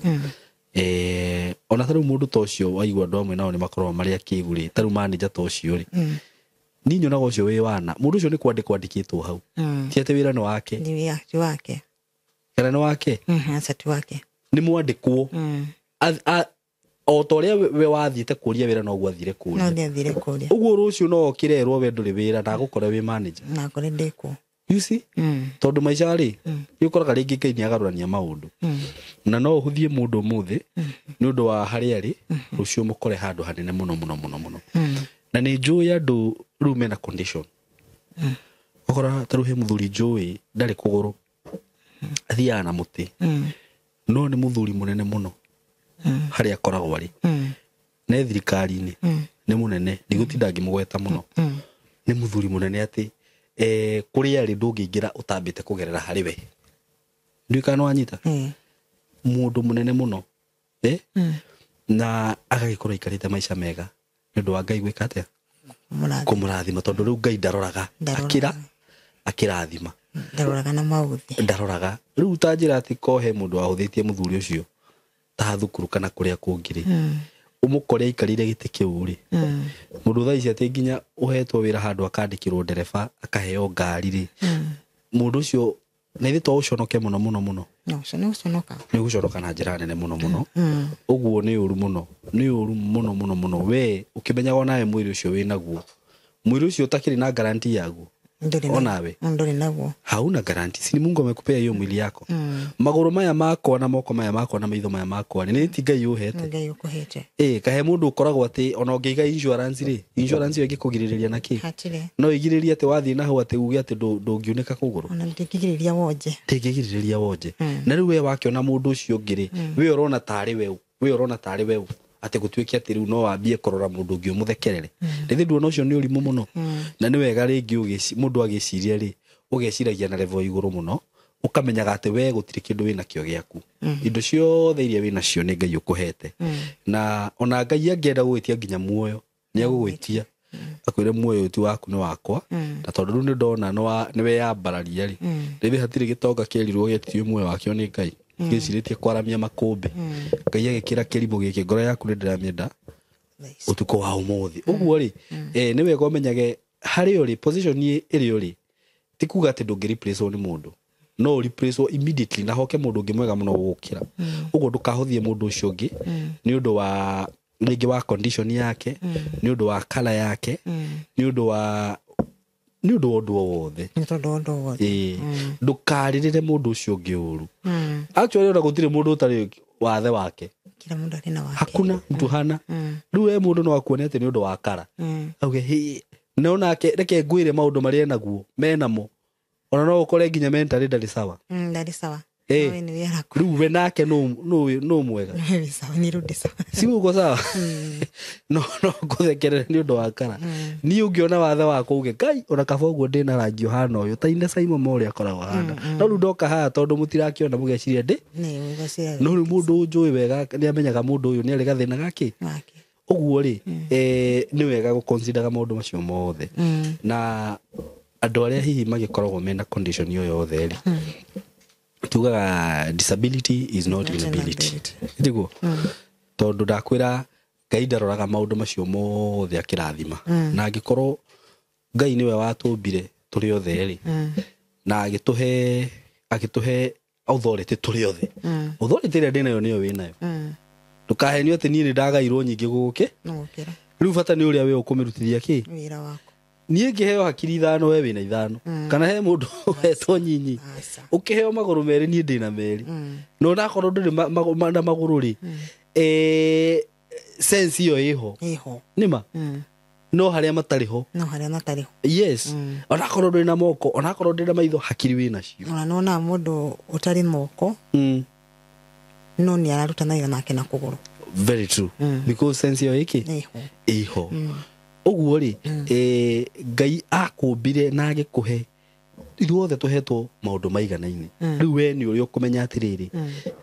Ona ta rĩu mũndũ ta ũcio waigua andũ amwe nao nĩ makoragwo marĩ akĩgu rĩ, ta rĩu manager ta ũcio rĩ, niĩ nyonaga ũcio wĩ wana. Mũndũ ũcio nĩ kwandĩkwo andĩkĩtwo hau, ti atĩ wĩra nĩ wake. Ti wake. Kana nĩ wake? Aca ti wake. Nĩ mwandĩkwo. O ta ũrĩa we wathiĩte kũria wĩra noguo athire kũria. No nĩathire kũria. Ũguo rũciũ no okĩre erwo we ndũrĩ wĩra na agũkore wĩ manager. Na akore ndĩkuo. You see? Tondũ maica rĩ, nĩ ũkoraga rĩngĩ Ngai nĩ agarũrania maũndũ. Na no ũhũthie mũndũ ũmũthĩ nĩ ũndũ wa harĩa arĩ, rũciũ mũkore handũ hanene mũno mũno mũno mũno. Na nĩ njũĩ andũ rĩu mena condition. Ũkora ta rĩu he mũthuri njũĩ ndarĩ kũgũrũ, athiaga na mũtĩ. No nĩ mũthuri mũnene mũno harĩa akoragwo arĩ. Ne thirikari-inĩ, nĩ mũnene, ndigũtinda ngĩmũgweta mũno. Nĩ mũthuri mũnene atĩ kũrĩa arĩ ndũngĩingĩra ũtambĩte kũgerera harĩ we. Ndiũĩ kana nĩwanyita? Mũndũ mũnene mũno. Na agagĩkorwo aikarĩte maica mega nĩ ũndũ wa Ngai gwĩka atĩa? Kũmũrathima, tondũ rĩu Ngai ndaroraga. Akĩra, akĩrathima. Ndaroraga na maũthĩ. Ndaroraga. Rĩu ta njĩra atĩ ko he mũndũ wahũthĩtie mũthuri ũcio ta thukuru kana kũrĩa kũngĩ rĩ, ũmũkore aikarĩire gĩtĩ kĩu rĩ, mũndũ thaa ici atĩ nginya ũhetwo wĩra handũ akandĩkĩrwo ndereba akaheo ngari rĩ, mũndũ ũcio na ithuĩ to ũconoke mũno mũno mũno. No, ũcio nĩ gũconoka. Nĩ gũconoka na njĩra nene mũno mũno. Ũguo nĩ ũru mũno. Nĩ ũru mũno mũno mũno. We ũkĩmenyaga onawe mwĩrĩ ũcio wĩnaguo, mwĩrĩ ũcio ũtakĩrĩ na guarantee yaguo. Onawe. Ndũrĩ naguo. Hauna guarantee. Si ni Mungu amekupea hiyo mwili yako. Magũrũ maya makwa na moko maya makwa na maitho maya makwa nĩ ti Ngai ũhete. Ngai ũkũhete. Kahe mũndũ ũkoragwo atĩ ona ũngĩiga insurance rĩ, insurance ĩyo ĩngĩkũgirĩrĩria na kĩ? Hatirĩ. No ĩgirĩrĩrie atĩ wathiĩ na hau atĩ uge atĩ ndũngiunĩka kũgũrũ. Ona ndĩngĩgirĩrĩria wonje. Ndĩngĩgirĩrĩria wonje. Na rĩu we wakĩona mũndũ ũcio ũngĩ rĩ, we ũrona tarĩ we, we ũrona tarĩ we atĩ gũtuĩke atĩ rĩu no wambie kũrora mũndũ ũngĩ ũmũthekerere. Rĩthĩ nduona ũcio nĩ ũrimũ mũno. Na nĩ wega rĩngĩ mũndũ agĩciria rĩ, ũgeciragia na level igũrũ mũno, ũkamenyaga atĩ we gũtirĩ kĩndũ wĩnakĩo gĩaku. Indo ciothe iria wĩnacio nĩ Ngai ũkũhete. Na ona Ngai angĩenda gũgwĩtia nginya muoyo, nĩ agũgwĩtia. Akwĩre muoyo ti waku nĩ wakwa. Na tondũ rĩu nĩ ndona nĩ weyambararia rĩ, rĩthĩ hatirĩ gĩtonga kĩerirwo gĩetio muoyo wakĩo nĩ Ngai. Gĩcirĩtie kwaramia makũmbĩ. Ngai agĩkĩra kĩrimũ gĩkĩ, ngoro yaku nĩ ndĩramĩenda ũtukũ wa ũmũthĩ. Ũguo rĩ, nĩ wega ũmenyage harĩa ũrĩ, position ĩrĩa ũrĩ, ti kuga atĩ ndũngĩ replace nĩ mũndũ. No replace immediately na hoke mũndũ ũngĩ mwega mũno gũgũkĩra. Ũguo ndũkahũthie mũndũ ũcio ũngĩ nĩ ũndũ wa rĩngĩ wa condition yake, nĩ ũndũ wa color yake, nĩ ũndũ wa ũndũ o wothe. Nĩ tondũ wa ũndũ o wothe. Ndũkarĩrĩre mũndũ ũcio ũngĩ ũru. Actually ona gũtirĩ mũndũ ũtarĩ wathe wake. Kila mũndũ arĩ na wake. Hakuna mtu hana. Rĩu we mũndũ no akuone atĩ nĩ ũndũ wa kara. Auge hĩ, no onake reke ngwĩre maũndũ marĩa enaguo, menamo. Ona no ũkore nginya mentally ndarĩ sawa. Ndarĩ sawa. Rĩu we nake no mwega. Nĩ sawa, nĩ rũndĩ sawa. Si uko sawa? No ngũthekerere nĩ ũndũ wa kara. Niĩ ũngĩona wathe wakwa uge Ngai ona kaba ũguo ndĩna rangi ũhana ũyũ ta ine Simon ũrĩa akoragwo ahana. No rĩu ndoka haha tondũ mũtirakĩona mũgeciria ndĩ. No rĩu mũndũ ũnjũĩ wega nĩ amenyaga mũndũ ũyũ nĩ arĩ gathĩna gake. Ũguo rĩ, nĩ wega gũconsideraga maũndũ macio mothe. Na andũ arĩa hihi magĩkoragwo mena condition ĩyo yothe rĩ, tugaga disability is not inability. Ndiguo? Tondũ ndakwĩra Ngai ndaroraga maũndũ macio mothe akĩrathima. Na angĩkorwo Ngai nĩwe watũmbire tũrĩ othe rĩ, na agĩtũhe authority tũrĩ othe. Authority ĩrĩa ndĩnayo nĩyo wĩnayo. Ndũkahenio atĩ niĩ nĩ ndagairwo nyingĩ gũgũkĩ. Rĩu bata nĩ ũrĩa we ũkũmĩrutithia kĩ? Wĩra waku. Niĩ ngĩheo hakiri ithano we wĩna ithano. Kana he mũndũ ũhetwo nyinyi. Ũkĩheo magũrũ merĩ niĩ ndĩna merĩ. No onakorwo ndũrĩ na magũrũ rĩ, sense ĩyo ĩho. Ĩho. Nĩma? No harĩa matarĩ ho. No harĩa matarĩ ho. Yes. Onakorwo ndũrĩ na moko, onakorwo ndũrĩ na maitho, hakiri wĩ nacio. Ona nĩwonaga mũndũ ũtarĩ moko, no nĩ araruta wĩra nake na kũgũrũ. Very true. Because sense ĩyo ĩkĩ? Ĩho. Ũguo rĩ, Ngai akũmbire na agĩkũhe ithuothe tũhetwo maũndũ maiganaine. Rĩu we nĩ ũrĩa ũkũmenya atĩrĩrĩ,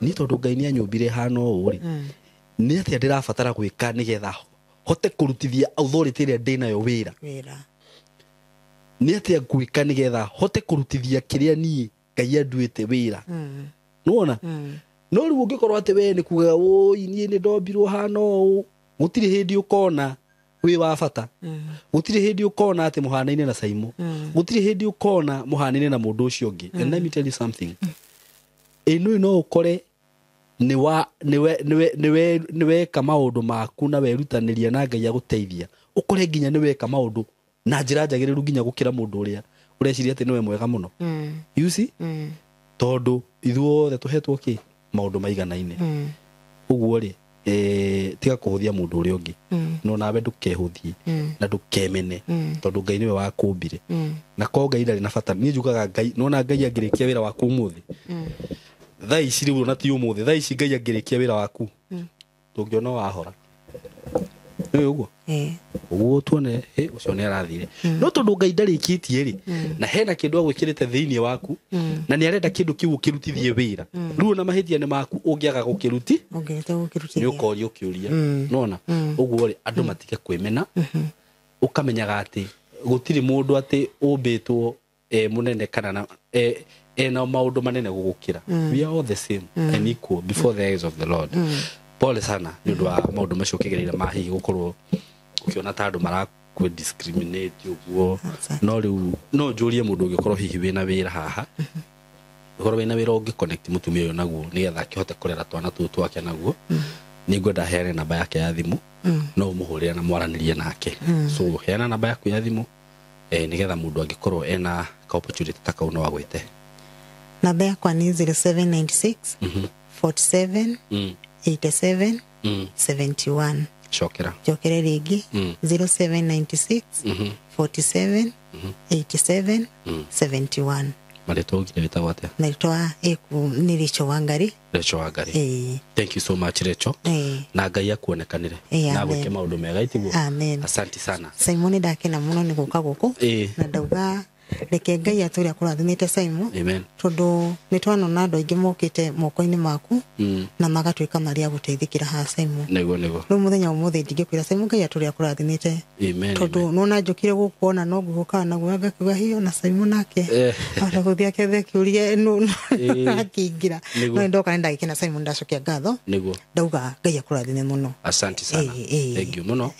niĩ tondũ Ngai nĩ anyũmbire hana ũũ rĩ, nĩ atĩa ndĩrabatara gwĩka nĩgetha hote kũrutithia authority ĩrĩa ndĩnayo wĩra. Nĩ atĩa ngwĩka nĩgetha hote kũrutithia kĩrĩa niĩ Ngai anduĩte wĩra. Nĩwona? No rĩu ũngĩkorwo atĩ we nĩ kugaga wũi niĩ nĩ ndombirwo hana ũũ, gũtirĩ hĩndĩ ũkona wĩ wa bata. Gũtirĩ hĩndĩ ũkona atĩ mũhanaine na Saimo. Gũtirĩ hĩndĩ ũkona mũhanaine na mũndũ ũcio ũngĩ. And let me tell you something. Ĩno no ũkore nĩ weka maũndũ maku na werutanĩria na Ngai agũteithia, ũkore nginya nĩ weka maũndũ na njĩra njagĩrĩru nginya gũkĩra mũndũ ũrĩa ũreciria atĩ nĩwe mwega mũno. You see? Tondũ ithuothe tũhetwo kĩ maũndũ maiganaine. Ũguo rĩ, tiga kũhũthia mũndũ ũrĩa ũngĩ, no nawe ndũkehũthie na ndũkemene, tondũ Ngai nĩwe wakũmbire. Na ko Ngai ndarĩ na bata. Niĩ njugaga Ngai, nona Ngai angĩrĩkia wĩra waku ũmũthĩ thaa ici rĩu, ona ti ũmũthĩ, thaa ici Ngai angĩrĩkia wĩra waku, tũngĩona wahora nĩ ũguo. Ũguo tuone ĩ ũcio nĩ arathire, no tondũ Ngai ndarĩkĩtie rĩ, na hena kĩndũ agwĩkĩrĩte thĩinĩ waku na nĩ arenda kĩndũ kĩu ũkĩrutithie wĩra. Rĩu ona mahĩtia nĩ maku ũngĩaga gũkĩruti, ũngĩte nĩ gũkĩrutithia, ũkoria ũkĩũria. Nona ũguo rĩ, andũ matige kwĩmena. Ũkamenyaga atĩ gũtirĩ mũndũ atĩ ũmbĩtwo e mũnene kana na ena maũndũ manene gũgũkĩra. We are all the same and equal before the eyes of the Lord. Pole sana nĩ ũndũ wa maũndũ macio ũkĩgereire ma hihi gũkorwo ũkĩona ta andũ marakwĩ discriminate ũguo. No rĩu no njũrie mũndũ ũngĩkorwo hihi wĩna wĩra haha, ũkorwo wĩna wĩra ũngĩ connect mũtumia ũyũ naguo nĩgetha akĩhote kũrera twana tũu twake naguo, nĩ ngwenda heane namba yake ya thimũ, no ũmũhũrĩre na mwaranĩrie nake. So heana namba yaku ya thimũ, nĩgetha mũndũ angĩkorwo ena ka opportunity ta kau no agwĩte. Namba yakwa nĩ 0796 47 87 71. Cokera. Njokere rĩngĩ? 0796 47 87 71. Marĩtwa ũngire wĩtagwo atĩa? Naitwa nĩ Rachel Wangari. Rachel Wangari. Ĩĩ. Thank you so much, Rachel. Ĩĩ. Na Ngai akuonekanĩre Ĩĩ, na amen. agwĩke maũndũ mega, itiguo? Amen. Asante sana. Simon, ndakena mũno nĩ gũka gũkũ. Na ndauga reke Ngai atũre akũrathimĩte, Simon, Amen. tondũ nĩ twanona andũ aingĩ mokĩte moko-inĩ maku na magatuĩka marĩ a gũteithĩkĩra haha, Simon. Nĩguo. Rĩu mũthenya wa ũmũthĩ ndingĩkwĩra, Simon, Ngai atũre akũrathimĩte, Amen. tondũ nona njũkire gũkũ ona no ngũgũkaga naguo ngakiuga hiyo na Simon nake ahota gũthiĩ akethe kĩũria akĩingĩra. No ndoka nĩ ndagĩkena, Simon, ndacokia ngatho. Ndauga Ngai akũrathime mũno. Asante sana. Ĩĩ. Thank you mũno.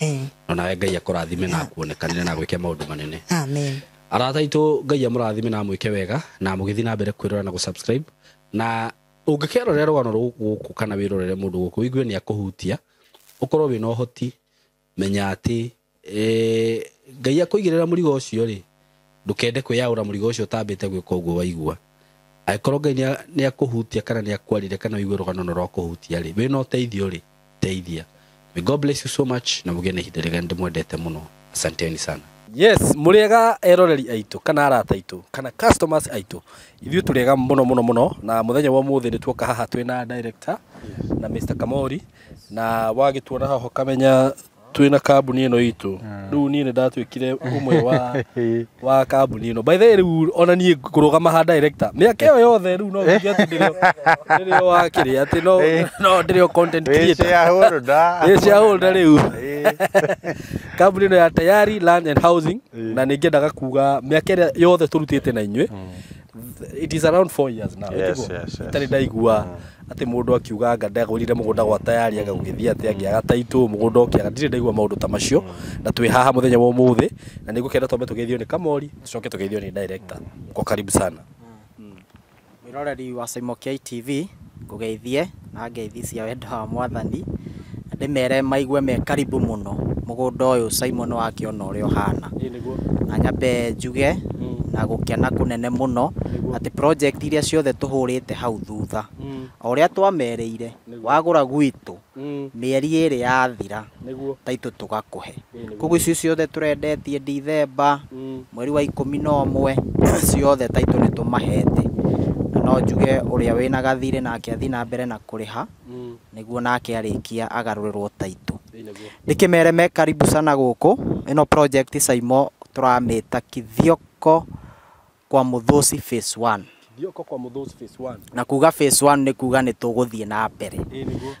No nawe Ngai akũrathime na akuonekanĩre na gwĩke maũndũ manene. Amen. Arata aitũ, Ngai amũrathime na amwĩke wega na mũgĩthiĩ na mbere kwĩrora na gũsubscribe. Na ũngĩkerorera rũgano gũkũ kana wĩrorere mũndũ gũkũ ũigue nĩ akũhutia, ũkorwo wĩna ũhoti, menya atĩ Ngai akũigĩrĩra mũrigo ũcio rĩ, ndũkende kwĩyaũra mũrigo ũcio ũtambĩte gwĩka ũguo. Waigua angĩkorwo Ngai nĩ akũhutia kana nĩ akwarire kana ũigue rũgano nĩ rwakũhutia rĩ, wĩna ũteithio rĩ, teithia. May God bless you so much na mũgĩe na ihinda rĩega. Nĩ ndĩmwendete mũno, asanteni sana. Yes, mũrĩega eroreri aitũ kana arata aitũ kana customers aitũ, ithuĩ tũrĩega mũno mũno mũno. Na mũthenya wa ũmũthĩ nĩ tuoka haha twĩna director na Mr. Kamori, na wagĩtuona haha ũkamenya twĩna kambuni ĩno itũ. Rĩu niĩ nĩ ndatuĩkire ũmwe wa kambuni ĩno. By the way, rĩu ona niĩ ngũrũgama ha director mĩaka ĩyo yothe, rĩu no njuge atĩ ndĩrĩ o wakĩrĩ atĩ no ndĩrĩ o content Wĩ creator. Shareholder. Ĩ shareholder rĩu kambuni ĩno ya Tayari Land and Housing. Na nĩ ngĩendaga kuga mĩaka ĩrĩa yothe tũrutĩte na inyuĩ, it is around 4 years now, ĩtiguo? Yes. Itarĩ ndaigua atĩ mũndũ akiuga anga ndagũrire mũgũnda gwa Tayari anga gũgĩthiĩ atĩ angĩaga taitũ mũgũnda ũkĩaga. Ndirĩ ndaigua maũndũ ta macio. Na twĩ haha mũthenya wa ũmũthĩ na nĩ ngũkenda twambe tũgeithio nĩ Kamori, tũcoke tũgeithio nĩ director. Kwa karibu sana. Mwĩroreri wa Saimo KTV, ngũgeithie na ngeithi cia wendo wa Mwathani, na ndĩmere maigue me karibu mũno. Mũgũnda ũyũ, Simon, wakĩona ũrĩa ũhana. Na nyambe njuge na gũkena kũnene mũno atĩ project iria ciothe tũhũrĩte hau thutha, o ũrĩa twamerĩire, wagũra gwitũ, mĩeri 2 yathira, taitũ tũgakũhe. Koguo icio ciothe tũrendetie Dithemba, mweri wa 11, ciothe taitũ nĩ tũmahete. Na no njuge ũrĩa wĩna gathirĩ nake athiĩ na mbere na kũrĩha nĩguo nake arĩkia agarũrĩrwo taitũ. Ndĩkĩmere me karibu sana gũkũ. Ĩno project, Saimo, tũramĩta Kithioko kwa Mũthũci phase 1. Kithioko kwa Mũthũci phase 1. Na kuga phase 1 nĩ kuga nĩ tũgũthiĩ na mbere.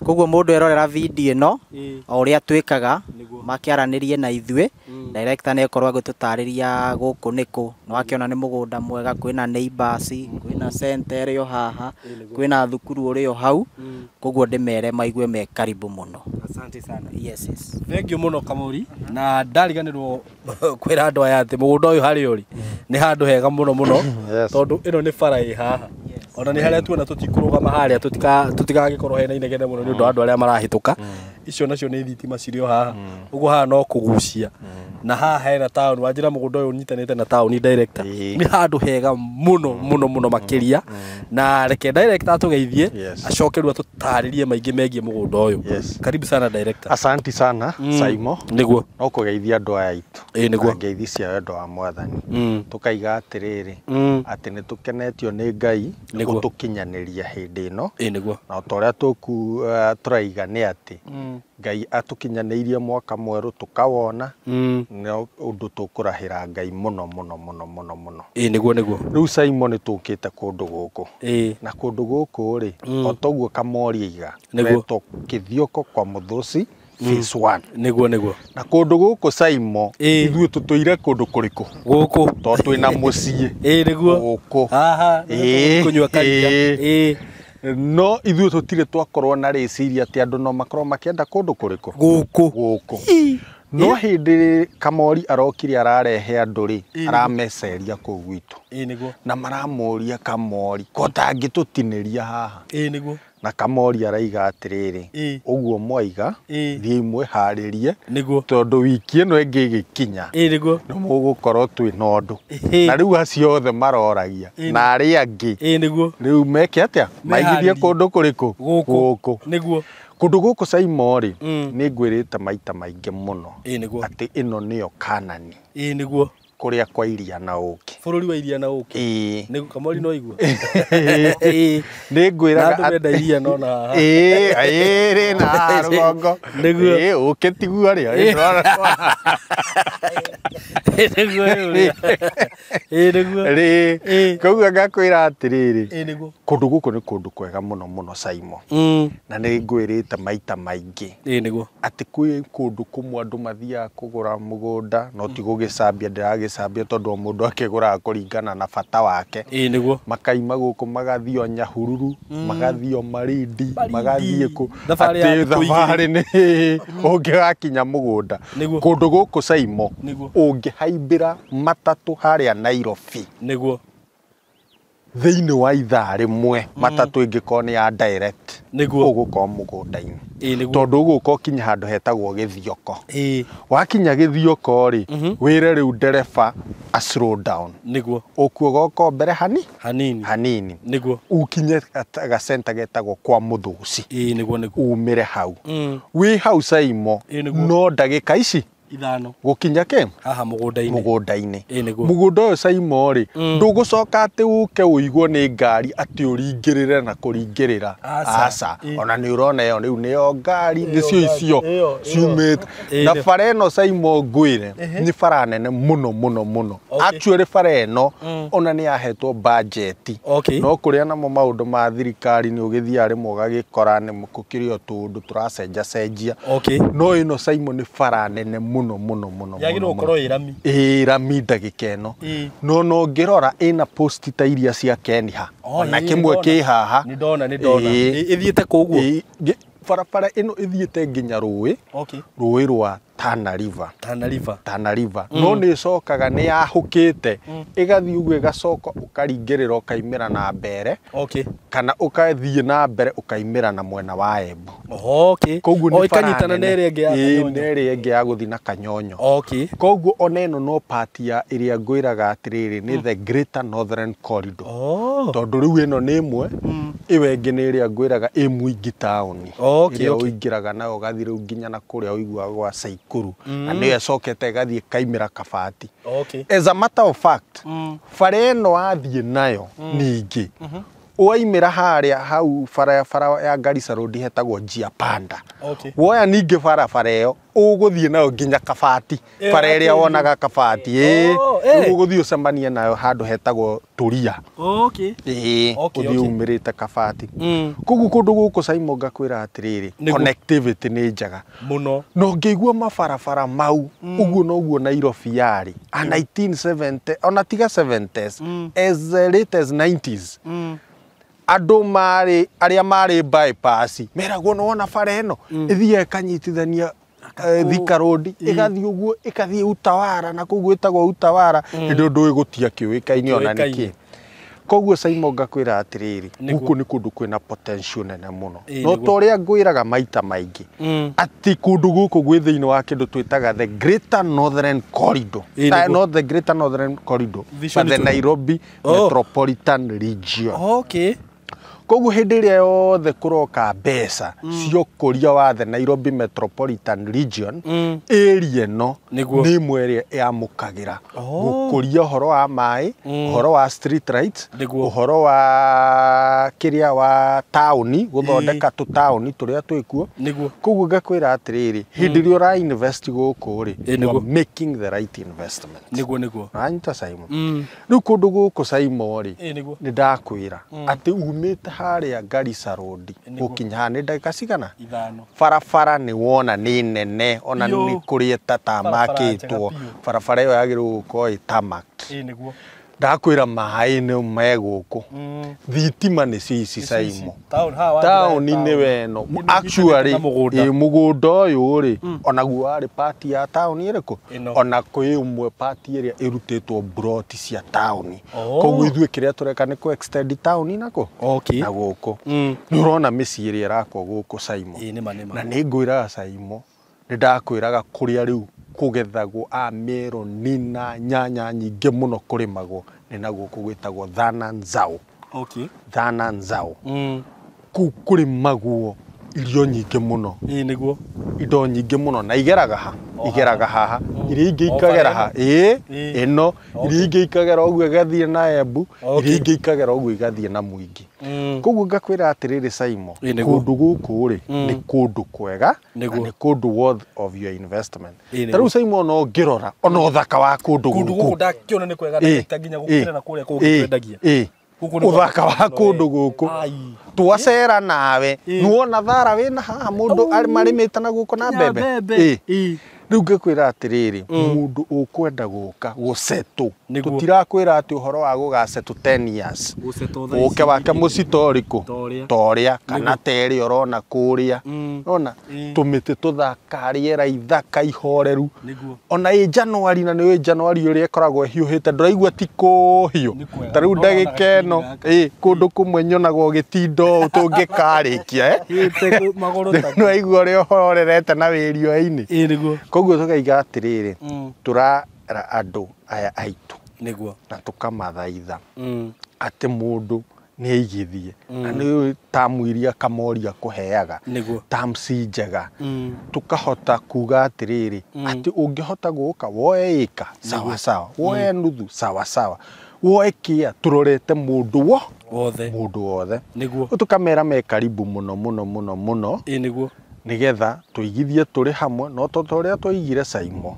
Koguo mũndũ erorera video ĩno, o ũrĩa twĩkaga, makĩaranĩrie na ithuĩ. Director nĩ ekorwo agĩtũtarĩria gũkũ nĩkũ, nĩ wakĩona nĩ mũgũnda mwega, kwĩna neighbors, kwĩna center ĩrĩ o haha, kwĩna thukuru ũrĩ o hau, koguo ndĩmere maigue me karibu mũno. Asante sana. Yes, yes. Thank you muno Kamori, na ndariganirwo kwira andu aya ati mugunda uyu hari uri ni handu hega muno muno. Yes. Tondu ino ni bara ĩ haha, ona nĩ harĩa tuona tũtikũrũgama harĩa tũtigagĩkorwo hena inegene mũno nĩ ũndũ wa andũ arĩa marahĩtũka. Icio nacio nĩ thitima cirĩ o haha, ũguo haha no kũgucia, na haha hena taũni. Wanjĩra mũgũnda ũyũ ũnyitanĩte na taũni director, nĩ handũ hega mũno mũno mũno makĩria. Na reke director atũgeithie, acoke rĩu atũtarĩrie maingĩ megiĩ mũgũnda ũyũ. Yes. Karibu sana director. Asanti sana Saimo. Nĩguo. No kũgeithia andũ aya aitũ. Ĩĩ nĩguo. Na ngeithi cia wendo wa Mwathani. Tũkaiga atĩrĩrĩ, atĩ nĩ tũkenetio nĩ Ngai Nĩguo. gũtũkinyanĩria hĩndĩ ĩno. Ĩĩ nĩguo. Na o ta ũrĩa tũraiga nĩ atĩ Ngai atũkinyanĩirie mwaka mwerũ tũkawona, nĩ ũndũ tũkũrahĩra Ngai mũno mũno mũno mũno mũno. Ĩĩ nĩguo nĩguo. Rĩu Saimo nĩ tũkĩte kũndũ gũkũ. Ĩĩ. Na kũndũ gũkũ rĩ, o toguo Kamori aiga, Nĩguo. retwo Kĩthioko kwa Mũthũci phase 1. Nĩguo nĩguo. Na kũndũ gũkũ Saimo, Ĩĩ. ithuĩ tũtũire kũndũ kũrĩkũ? Gũkũ. Tondũ twĩna mũciĩ. Ĩĩ nĩguo. Gũkũ. Haha. Ĩĩ. Kũnyua karia. Ĩĩ. Ĩĩ. No ithuĩ tũtirĩ twakorwo na rĩciria atĩ andũ no makorwo makĩenda kũndũ kũrĩkũ? Gũkũ. Gũkũ. No hĩndĩ Kamori arokire ararehe andũ rĩ, arameceria kũu gwitũ. Ĩĩ nĩguo. Na maramũria Kamori, ko tangĩtũtinĩria haha? Ĩĩ nĩguo. Na Kamori araiga atĩrĩrĩ, Ĩĩ. ũguo mwaiga, Ĩĩ. thiĩi mwĩharĩrie, Nĩguo. tondũ wiki ĩno ĩngĩ ĩgĩkinya, Ĩĩ nĩguo. nĩ mũgũkorwo twĩ na ũndũ. Ĩĩ. Na rĩu acio othe maroragia, Ĩĩ. na arĩa angĩ, Ĩĩ nĩguo. rĩu meke atĩa? Maigithie Meharĩrie. kũndũ kũrĩkũ? Gũkũ. Gũkũ. Nĩguo. Kũndũ gũkũ Saimo rĩ, Mm. nĩ ngwĩrĩte maita maingĩ mũno Ĩĩ nĩguo. atĩ ĩno nĩyo Kanani, Ĩĩ nĩguo. kũrĩa kwa iria na ũkĩ. Bũrũri wa iria na ũkĩ. Ĩĩ. Nĩguo Kamori no igua. Ĩĩ. Nĩ ngwĩraga Na andũ menda iria no na haha. Ĩĩ, ĩĩ rĩ na haha rũgongo. Nĩguo. Ĩĩ, ũkĩ tiguo rĩ. Ĩĩ nĩguo ĩĩ. Ĩĩ nĩguo. Rĩ, Ĩĩ. koguo ngakwĩra atĩrĩrĩ, Ĩĩ nĩguo. kũndũ gũkũ nĩ kũndũ kwega mũno mũno Saimo. Na nĩ ngwĩrĩte maita maingĩ Ĩĩ nĩguo. atĩ kwĩ kũndũ kũmwe andũ mathiaga kũgũra mũgũnda, no ti gũgĩcambia ndĩragĩcambia tondũ o mũndũ akĩgũraga kũringana na bata wake. Ĩĩ nĩguo. Makaima gũkũ magathiĩ o Nyahururu, magathiĩ o Malindi, magathiĩ kũ, Thabarĩ ya atĩ thikũ igĩrĩ. thabarĩ nĩ ũngĩgakinya mũgũnda. Nĩguo. Kũndũ gũkũ Saimo, Nĩguo. ũngĩhaimbĩra matatũ harĩa Nairobi Nĩguo. thĩinĩ wa ithaa rĩmwe, matatũ ĩngĩkorwo nĩ ya direct, Nĩguo. ũgũkorwo mũgũnda-inĩ. Ĩĩ nĩguo. Tondũ ũgũka ũkinye handũ hetagwo Gĩthioko. Ĩĩ. Wakinya Gĩthioko rĩ, wĩre rĩu ndereba a slow down. Nĩguo. Ũkuoga ũko mbere Hanini. hanini. Nĩguo. Ukinye gacenta getagwo kwa Mũthũci. Ĩĩ nĩguo nĩguo. Umĩre hau. Wĩ hau Saimo, Ĩĩ nĩguo. no ndagĩka ici Ithano. gũkinya kĩ? Haha mũgũnda-inĩ. Mũgũnda-inĩ. Ĩĩ nĩguo. Mũgũnda ũyũ Saimo rĩ, ndũgũcoka atĩ ũke ũigwo nĩ ngari atĩ ũringĩrĩre na kũringĩrĩra. Aca. Aca. Ĩĩ. Ona nĩ ũrona ĩyo rĩu nĩyo ngari, nĩcio icio Ĩyo, ĩyo. ciumĩte. Ĩĩ Na nĩ- bara ĩno Saimo ngwĩre, nĩ bara nene mũno mũno mũno. Okay. Actually bara ĩno ona nĩ yahetwo budget. Okay. No kũrĩa namo maũndũ ma thirikari nĩ ũgĩthiaga rĩmwe ũgagĩkora nĩ gũkĩrĩ o tũũndũ tũracenjacenjia. Okay. No ĩno Saimo nĩ bara nene mũno mũno mũno. Yagĩrĩirwo mũno, gũkorwo ĩ rami. Ĩĩ rami ndagĩka ĩno. Ĩĩ. No no ngĩrora ĩna post ta iria cia Keniha. Oh, Ona ĩĩ, kĩmwe nĩndona. kĩ haha. Nĩndona nĩndona. Ĩĩ. Ĩthiĩte kũ ũguo? Ĩĩ, barabara ĩno ĩthiĩte nginya rũĩ, Okay. rũĩ rwa Tana River. Tana River. Tana River. No nĩ ĩcokaga nĩ yahũkĩte, ĩgathiĩ ũguo ĩgacoka ũkaringĩrĩra ũkaimĩra na mbere, Okay. kana ũgathiĩ na mbere ũkaimĩra na mwena wa Embu. Okay. Koguo O nĩ bara ĩkanyitana na nene. ĩrĩa ĩngĩ ya Ĩĩ, Kanyonyo. na ĩrĩa ĩngĩ ya gũthiĩ na Kanyonyo. Okay. Koguo ona ĩno no part ya ĩrĩa ngwĩraga atĩrĩrĩ nĩ the Greater Northern Corridor. Oh. Tondũ rĩu ĩno nĩ ĩmwe, ĩyo ĩngĩ nĩ ĩrĩa ngwĩraga ĩ Mwingi taũni. Okay, Ĩrĩa okay. ũingĩraga nayo ũgathiĩ rĩu nginya na kũrĩa ũiguaga gwa Saikuru. Na nĩyo ĩcokete ĩgathiĩ ĩkaimĩra Kabati. Okay. As a matter of fact, bara ĩno wathiĩ nayo ningĩ, Waimĩra harĩa hau barabara ya Garissa Road hetagwo Njia Panda. Okay. Woya ningĩ barabara ĩyo ũgũthiĩ nayo nginya Kabati, bara ĩrĩa wonaga Kabati, ĩĩ, rĩu ũgũthiĩ ũcemanie nayo handũ hetagwo Turia. Okay. Ĩĩ, Okay, ũthiĩ okay. umĩrĩte Kabati. Koguo kũndũ gũkũ Simon ngakwĩra atĩrĩrĩ, Nĩguo. connectivity nĩ njega Mũno. na ũngĩigua mabarabara mau ũguo noguo Nairobi yarĩ a 1970 ona tiga 70s, as late as 90s, andũ marĩ arĩa marĩ bypass meragwo nĩ wona bara ĩno ĩthiaga ĩkanyitithania Thika Road, ĩgathiĩ ũguo ĩkathiĩ Utawara, na kũu gwĩtagwo Utawara hĩndĩ ĩyo ndũĩ gũtia kĩũĩkaine ona nĩkĩ. Koguo Simon ngakwĩra atĩrĩrĩ, Nĩguo. gũkũ nĩ kũndũ kwĩna potential nene mũno. Ĩĩ, No nĩguo. ta ũrĩa ngwĩraga maita maingĩ atĩ kũndũ gũkũ gwĩ thĩinĩ wa kĩndũ twĩtaga the Greater Northern Corridor. Ĩĩ, nĩguo. Not the Greater Northern Corridor, Vision but the itu. Nairobi Oh. Metropolitan Region. Okay. Koguo hĩndĩ ĩrĩa yothe kũroka mbeca cia ũkũria wa the Nairobi Metropolitan Region, area ĩno Nĩguo. nĩ ĩmwe ĩrĩa ĩamũkagĩra Oh. gũkũria ũhoro wa maĩ, ũhoro wa street lights, Nĩguo. ũhoro wa kĩrĩa wa taũni, gũthondeka tũtaũni tũrĩa twĩkuo. Nĩguo. Koguo ngakwĩra atĩrĩrĩ, hĩndĩ ĩrĩa ũra invest gũkũ rĩ, Ĩĩ, you are nĩguo. making the right investment. Nĩguo nĩguo. Ũranyita Simon? Rĩu kũndũ gũkũ Simon rĩ, Ĩĩ, nĩguo. nĩ ndakwĩra atĩ umĩte harĩa Garissa Road Nĩguo. gũkinya haha nĩ ndagĩka cigana? 5. Barabara nĩ wona nĩ nene ona Biũ. nĩ kũrĩ Barabara ĩtatamakĩtwo. njega biũ. Barabara ĩyo yagĩrĩirwo gũkorwo ĩ tarmacked. Ĩĩ, nĩguo. Ndakwĩra maĩ nĩ me gũkũ, thitima nĩ cio ici Simon. Taũni haha wathira Taũni nĩ weno Ĩno actually ĩnyitanĩte na mũgũnda. ĩ mũgũnda ũyũ rĩ, onaguo warĩ part ya taũni ĩrĩkũ? Ĩno. Ona kwĩ ũmwe part ĩrĩa ĩrutĩtwo broti cia taũni. Oh. Koguo ithuĩ kĩrĩa tũreka nĩ kũ extend taũni nako Okay. na gũkũ. Nĩ ũrona mĩciĩ ĩrĩa ĩrakwo gũkũ Simon. Ĩĩ, nĩma nĩma. Na nĩ ngwĩraga Simon, nĩ ndakwĩraga kũrĩa rĩu kũgethagwo a meroni na nyanya nyingĩ mũno kũrĩmagwo nĩ na gũkũ gwĩtagwo Thana Nzau. Okay. Thana Nzau kũu kũrĩmagwo irio nyingĩ mũno, Ĩĩ, nĩguo. indo nyingĩ mũno, na igeraga ha O igeraga haha, iria ingĩ O ikagera bara ha ĩĩ Ĩĩ. ĩno, Okay. iria ingĩ ikagera ũguo igathiĩ na Embu, Okay. iria ingĩ ikagera ũguo igathiĩ na Mwingi. Koguo ngakwĩra atĩrĩrĩ Simon, Ĩĩ, nĩguo. kũndũ gũkũ rĩ nĩ kũndũ kwega na Nĩguo. nĩ kũndũ worth of your investment. Ĩĩ, Ta rĩu nĩguo. Simon no ũngĩrora ona ũthaka wa kũndũ Kũndũ gũkũ gũkũ, ndakĩona nĩ kwega Ĩĩ, na nginya ĩĩ, gũkĩra na kũrĩa kũngĩ ĩĩ, twendagia. ĩĩ. Gũkũ nĩ Ũthaka wa kwega kũndũ mũno, ĩĩ. gũkũ Ai. twacera nawe Ĩĩ. nĩwona thara wĩna haha mũndũ marĩmĩte na gũkũ na Nginya mbembe. mbembe. Ĩĩ. Ĩĩ. Rĩu ngĩkwĩra atĩrĩrĩ, mũndũ ũkwenda gũka gũcetũ, Nĩguo. tũtirakwĩra atĩ ũhoro wa gũgacetũ 10 years, Gũcetwo thaa ũke ici wake mũcito ũrĩkũ Ta ũrĩa. ta ũrĩa kana ta ĩrĩa ũrona kũrĩa, nona Ĩĩ. tũmĩtĩ tũthaka, rĩera ithaka ihoreru. Nĩguo. Ona ĩ Januari, na nĩ Januari ũrĩa ĩkoragwo ĩhiũhĩte, ndũraigua ti kũhiũ. Nĩ kwega. Ta rĩu No ndagĩka ĩno wona gaka. ĩ kũndũ kũmwe nyonaga ũgĩtinda ũũ tũngĩkarĩkia Hĩte magũrũ ta. Nĩwaigua ũrĩa ũhorerete na wĩrio-inĩ. Ĩĩ, nĩguo. Koguo tũkaiga atĩrĩrĩ, tũrara andũ aya aitũ Nĩguo. na tũkamathaitha atĩ mũndũ nĩ aigithie, na nĩ tamu iria Kamoria kũheaga, Nĩguo. terms njega, tũkahota kuga atĩrĩrĩ atĩ ũngĩhota gũka woe ĩka sawa sawa, woe nuthu sawa sawa, woe kĩa, tũrorete mũndũ wo Wothe. mũndũ wothe. Nĩguo. Tũkamera me karibu mũno mũno mũno mũno, Ĩĩ, nĩguo. nĩgetha tũigithie tũrĩ hamwe, no to ta ũrĩa twaigire Simon,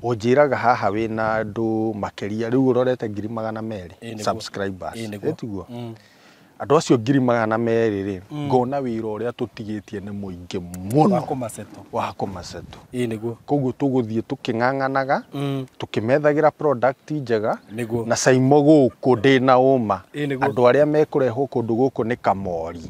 ũnjĩraga haha wĩna andũ makĩria rĩu ũrorete 200,000 Ĩĩ, nĩguo. subscribers. Ĩĩ, nĩguo. Ĩ tiguo? Andũ acio 200,000 rĩ, ngona wĩra ũrĩa tũtigĩtie nĩ mũingĩ mũno Wa kũmasetũ. wa kũmasetũ. Ĩĩ, nĩguo. Koguo tũgũthiĩ tũkĩng'ang'anaga, tũkĩmethagĩra product njega. Nĩguo. Na Simon gũkũ ndĩna ũma, Ĩĩ, nĩguo. andũ arĩa mekũrehwo kũndũ gũkũ nĩ Kamori,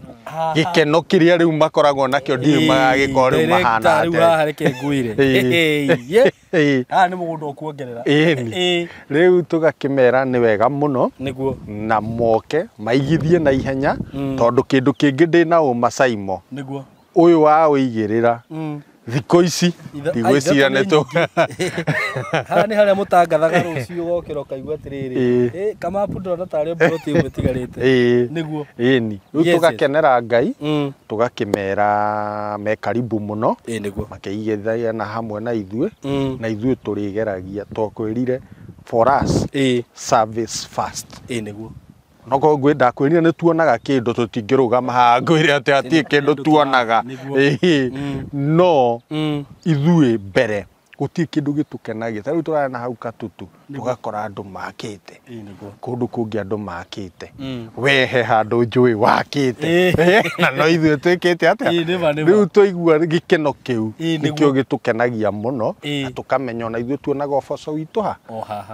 gĩkeno kĩrĩa rĩu makoragwo nakĩo ndiũĩ magagĩkorwo rĩu mahana Rĩu atĩa. haha reke ngwĩre. Ĩĩ. Ĩĩ. Ĩĩ. Haha nĩ mũgũnda ũkuongerera. Ĩni. Ĩĩ. Rĩu tũgakĩmera nĩ wega mũno Nĩguo. na moke maigithie na ihenya, tondũ kĩndũ kĩngĩ ndĩna ũma Simon, Nĩguo. ũyũ wa ũigĩrĩra thikũ ici ndigwĩciria Ithatũ nĩ tũ Haha nĩ harĩa mũtangathaga rũciũ ũgokĩra ũkaigua atĩrĩrĩ, Ĩĩ. ĩ kamapu ndĩrona tarĩ mburoti ĩmwe ĩtigarĩte. Ĩĩ. Nĩguo. Ĩni rĩu Yes, yes. tũgakenera Ngai, tũgakĩmera me karibu mũno, Ĩĩ, nĩguo. makĩigithia na hamwe na ithuĩ, na ithuĩ tũrĩgeragia twakwĩrire for us Ĩĩ. service first. Ĩĩ, nĩguo. Nokorwo ndakwĩrire nĩ tuonaga kĩndũ tũtingĩrũgama haha ngwĩre atĩ hatirĩ kĩndũ tuonaga. No ithuĩ mbere gũtirĩ kĩndũ gĩtũkenagia. Ta rĩu tũrarĩ na hau Katutu tũgakora andũ makĩte, kũndũ kũngĩ andũ makĩte, we he handũ njũĩ wakĩte, na no ithuĩ twĩkĩte atĩa? Rĩu twaigua gĩkeno kĩu nĩkĩo gĩtũkenagia mũno, na tũkamenya ona ithuĩ tuonaga ũboco witũ ha.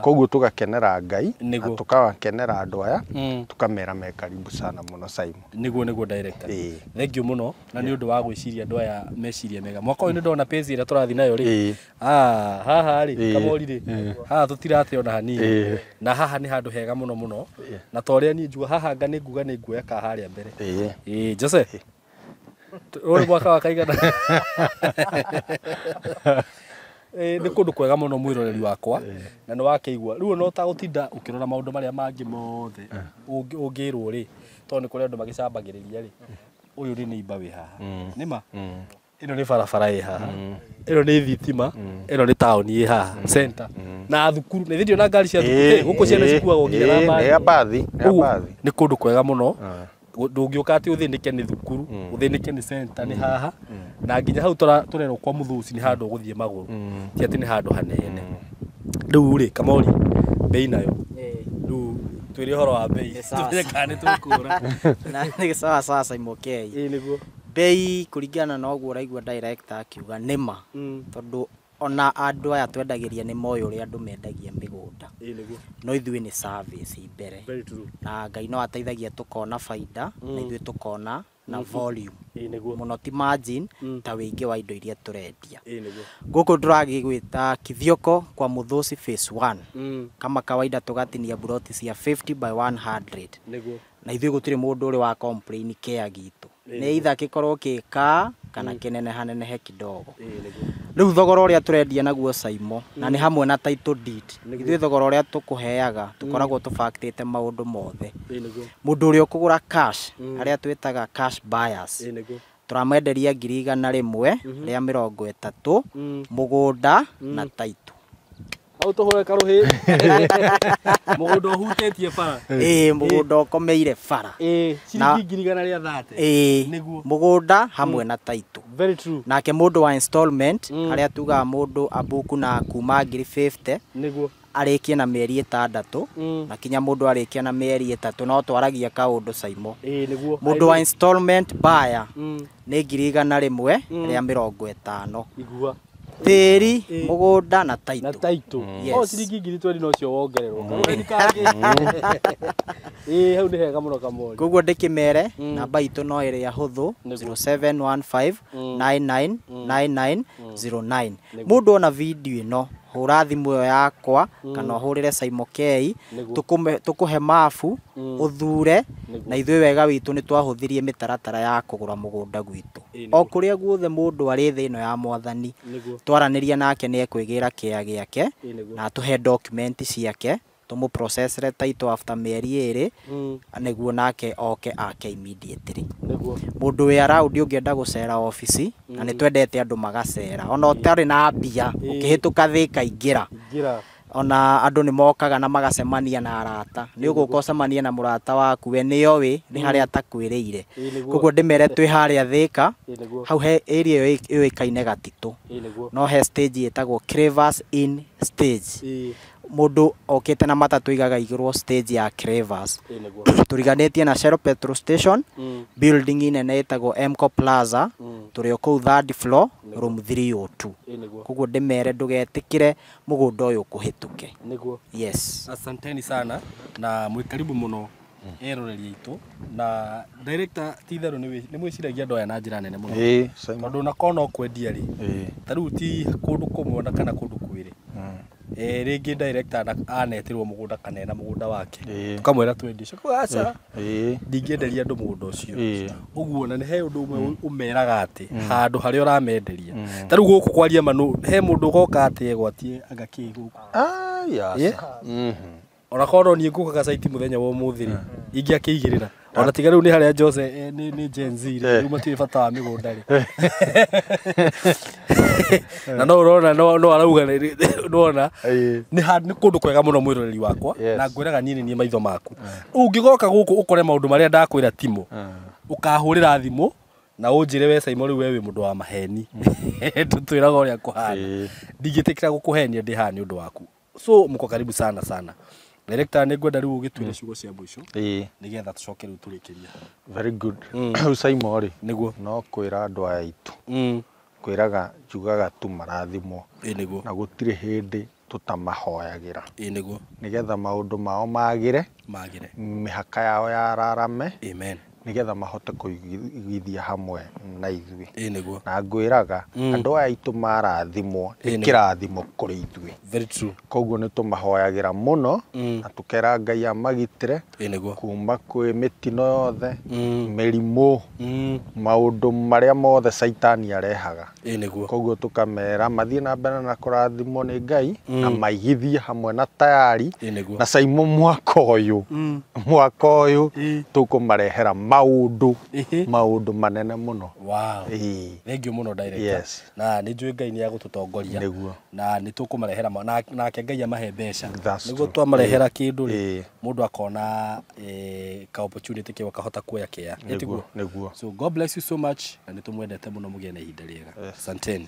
Koguo tũgakenera Ngai na tũkakenera andũ aya, tũkamera me karibu sana mũno Simon. Nĩguo director. Thank you mũno na nĩ ũndũ wa gwĩciria andũ aya meciria mega. Mwaka ũyũ nĩ ndona pace ĩrĩa tũrathiĩ nayo rĩ, haha rĩ Kamori rĩ, haha tũtirate ona hanini, na haha nĩ handũ hega mũno mũno, na ta ũrĩa niĩ njuga haha anga nĩ nguga nĩ nguoya ka harĩa mbere. Jose, ũrĩ mwaka wa kaigana? Nĩ kũndũ kwega mũno mwĩroreri wakwa, na nĩ wakĩigua rĩu no ta gũtinda ũkĩrora maũndũ marĩa mangĩ mothe ũngĩrwo rĩ, tondũ nĩ kũrĩ andũ magĩcambagĩrĩria rĩ, ũyũ nĩ neighbor wĩ haha nĩma, ĩno nĩ barabara ĩ haha, ĩno nĩ thitima, ĩno nĩ taũni ĩ haha center, na thukuru nĩ thĩ na ngari cia thukuru gũkũ ciana cikuagwo nginya na mbathi. Nĩ kũndũ kwega mũno, ndũngĩũka atĩ ũthĩnĩke nĩ thukuru, ũthĩnĩke nĩ center nĩ haha, na nginya hau tũrerwo kwa Mũthũci nĩ handũ ũgũthiĩ magũrũ, ti atĩ nĩ handũ hanene. Rĩu rĩ Kamori, bei nayo rĩu twĩre ũhoro wa bei, tũmenye kana nĩ tũkũra. Na nĩ sawa sawa Simon K. Nĩguo bei kũringana na ũguo ũraigua director akiuga nĩma, tondũ ona andũ aya twendagĩria nĩ moĩ ũrĩa andũ mendagia mĩgũnda, no ithuĩ nĩ service mbere, na Ngai no ateithagia tũkona baida, na ithuĩ tũkona na volume mũno, ti margin ta wĩingĩ wa indo iria tũrendia. Gũkũ tũragĩgwĩta Kithioko kwa Mũthũci phase 1, kama kawaida tũgatinia buroti cia 50 by 100, na ithuĩ gũtirĩ mũndũ ũrĩ wa complain kĩa gitũ, nĩ either gĩkorwo gĩka kana kĩnenehanenehe kidogo. Rĩu thogora ũrĩa tũrendia naguo Saimo, na nĩ hamwe na title deed, ithuĩ thogora ũrĩa tũkũheaga tũkoragwo tũbactĩte maũndũ mothe. Mũndũ ũrĩa ũkũgũra cash, arĩa twĩtaga cash buyers, tũramenderia 130,000 mũgũnda na title. Hau tũhũre karũhĩ. Mũgũnda ũhutĩtie bara. Mũgũnda ũkomeire bara. Ciringi 130,000. Nĩguo mũgũnda hamwe na title. Very true. Nake mũndũ wa installment, arĩa tugaga mũndũ abuku na kuma 50,000, nĩguo arĩkie na mĩeri 6, na kinya mũndũ arĩkia na mĩeri 3 no twaragia kaũndũ Saimo. Nĩguo mũndũ wa installment buyer nĩ 150,000. Igua tĩri, mũgũnda na title. Na title. O ciringi 20,000 no cio wongererwo. Hau nĩ hega mũno Kamori. Koguo ndĩkĩmere namba itũ no ĩrĩa hũthũ 0715 999909. Mũndũ ona video ĩno hũra thimũ ĩyo yakwa kana ũhũrĩre Saimo K, tũkũhe mabu ũthure, na ithuĩ wega witũ nĩ twahũthirie mĩtaratara ya kũgũra mũgũnda gwitũ. O kũrĩa guothe mũndũ arĩ thĩ ĩno ya mwathani, twaranĩria nake nĩ ekwĩgĩra kĩa gĩake na atũhe document ciake, tũmũ-processre title after mĩeri 2, nĩguo nake oke ake immediately. Mũndũ wĩ around ũngĩenda gũcera obici, na nĩ twendete andũ magacera, ona ũtarĩ na mbia ũkĩhĩtũka Thĩka ingĩra, ona andũ nĩ mokaga na magacemania na arata, nĩ ũgũka ũcemanie na mũrata waku we nĩoĩ nĩ harĩa atakwĩrĩire. Koguo ndĩmere twĩ harĩa Thĩka, hau he area ĩyo yũĩkaine Gatitũ, no he stage ĩtagwo Cravers Inn stage. Mũndũ okĩte na matatũ igaga igũrũ stage ya Cravers, tũriganĩtie na Shell petrol station, building nene ĩtagwo Mco Plaza, tũrĩ o kũu third floor room 302. Koguo ndĩmere ndũgetĩkĩre mũgũnda ũyũ ũkũhĩtũke. Nĩguo. Yes. Asanteni sana na mwĩ karibu mũno eroreri aitũ, na director ti itherũ nĩ mwĩciragia andũ aya na njĩra nene mũno, tondũ ona korwo no kwendia rĩ, ta rĩu ti kũndũ kũmwe ona kana kũndũ kwĩrĩ, rĩngĩ director anetĩrwo mũgũnda kana ena mũgũnda wake, tũkamwĩra twendie ũcio, aca ndingĩenderia andũ mũgũnda ũcio. Ũguo na nĩ he ũndũ ũmwe ũmeraga atĩ handũ harĩa ũramenderia, ta rĩu gũkũ kwaria manũ, he mũndũ ũgoka atĩ egwatie anga kĩ gũkũ. Ona korwo niĩ ngũkaga site mũthenya wa ũmũthĩ rĩ, ingĩakĩigĩrĩra. Ona tiga rĩu nĩ harĩa Jose nĩ Gen Z rĩ, rĩu matirĩ bata wa mĩgũnda rĩ. Na no ũrona no arauga nĩwona nĩ kũndũ kwega mũno mwĩroreri wakwa, na ngwĩraga niĩ nĩ niĩ maitho maku. Ũngĩgoka gũkũ ũkore maũndũ marĩa ndakwĩra timo, ũkahũrĩra thimũ na ũnjĩre we Saimo rĩu we wĩ mũndũ wa maheni. Tũtwĩraga ũrĩa kũhana. Ndingĩtĩkĩra gũkũhenia ndĩ haha nĩ ũndũ waku. So mko karibu sana sana. Director, nĩ ngwenda rĩu ũgĩtuĩre ciugo cia mũico nĩgetha tũcoke rĩu tũrĩkĩrie. Very good. Rĩu Saimo rĩ, nĩguo no kwĩra andũ aya aitũ, kwĩraga njugaga tu marathimwo, nĩguo, na gũtirĩ hĩndĩ tũtamahoyagĩra, nĩguo, nĩgetha maũndũ mao magĩre, mĩhaka yao yararame, amen, nĩgetha mahote kũigithia hamwe na ithuĩ. Nĩguo. Na ngwĩraga andũ aya aitũ marathimwo nĩ kĩrathimo kũrĩ ithuĩ. Very true. Koguo nĩ tũmahoyagĩra mũno na tũkera Ngai amagitĩre nĩguo kuma kwĩ mĩtino yothe, mĩrimũ, maũndũ marĩa mothe Caitani arehaga. Nĩguo. Koguo tũkamera mathiĩ na mbere na kũrathimwo nĩ Ngai na maigithie hamwe na tayari nĩguo na Saimo mwaka ũyũ, mwaka ũyũ tũkũmarehera maũndũ maũndũ manene mũno. Wow. Thank you mũno director. Yes. Na nĩ njũĩ Ngai nĩ agũtũtongoria. Nĩguo. Na nĩ tũkũmarehera nake Ngai amahe mbeca. Nĩguo twamarehera kĩndũ rĩ, mũndũ akona ka opportunity kĩu akahota kuoya kĩa. Nĩguo. Nĩguo. So God bless you so much na nĩ tũmwendete mũno, mũgĩe na ihinda rĩega. Asanteni.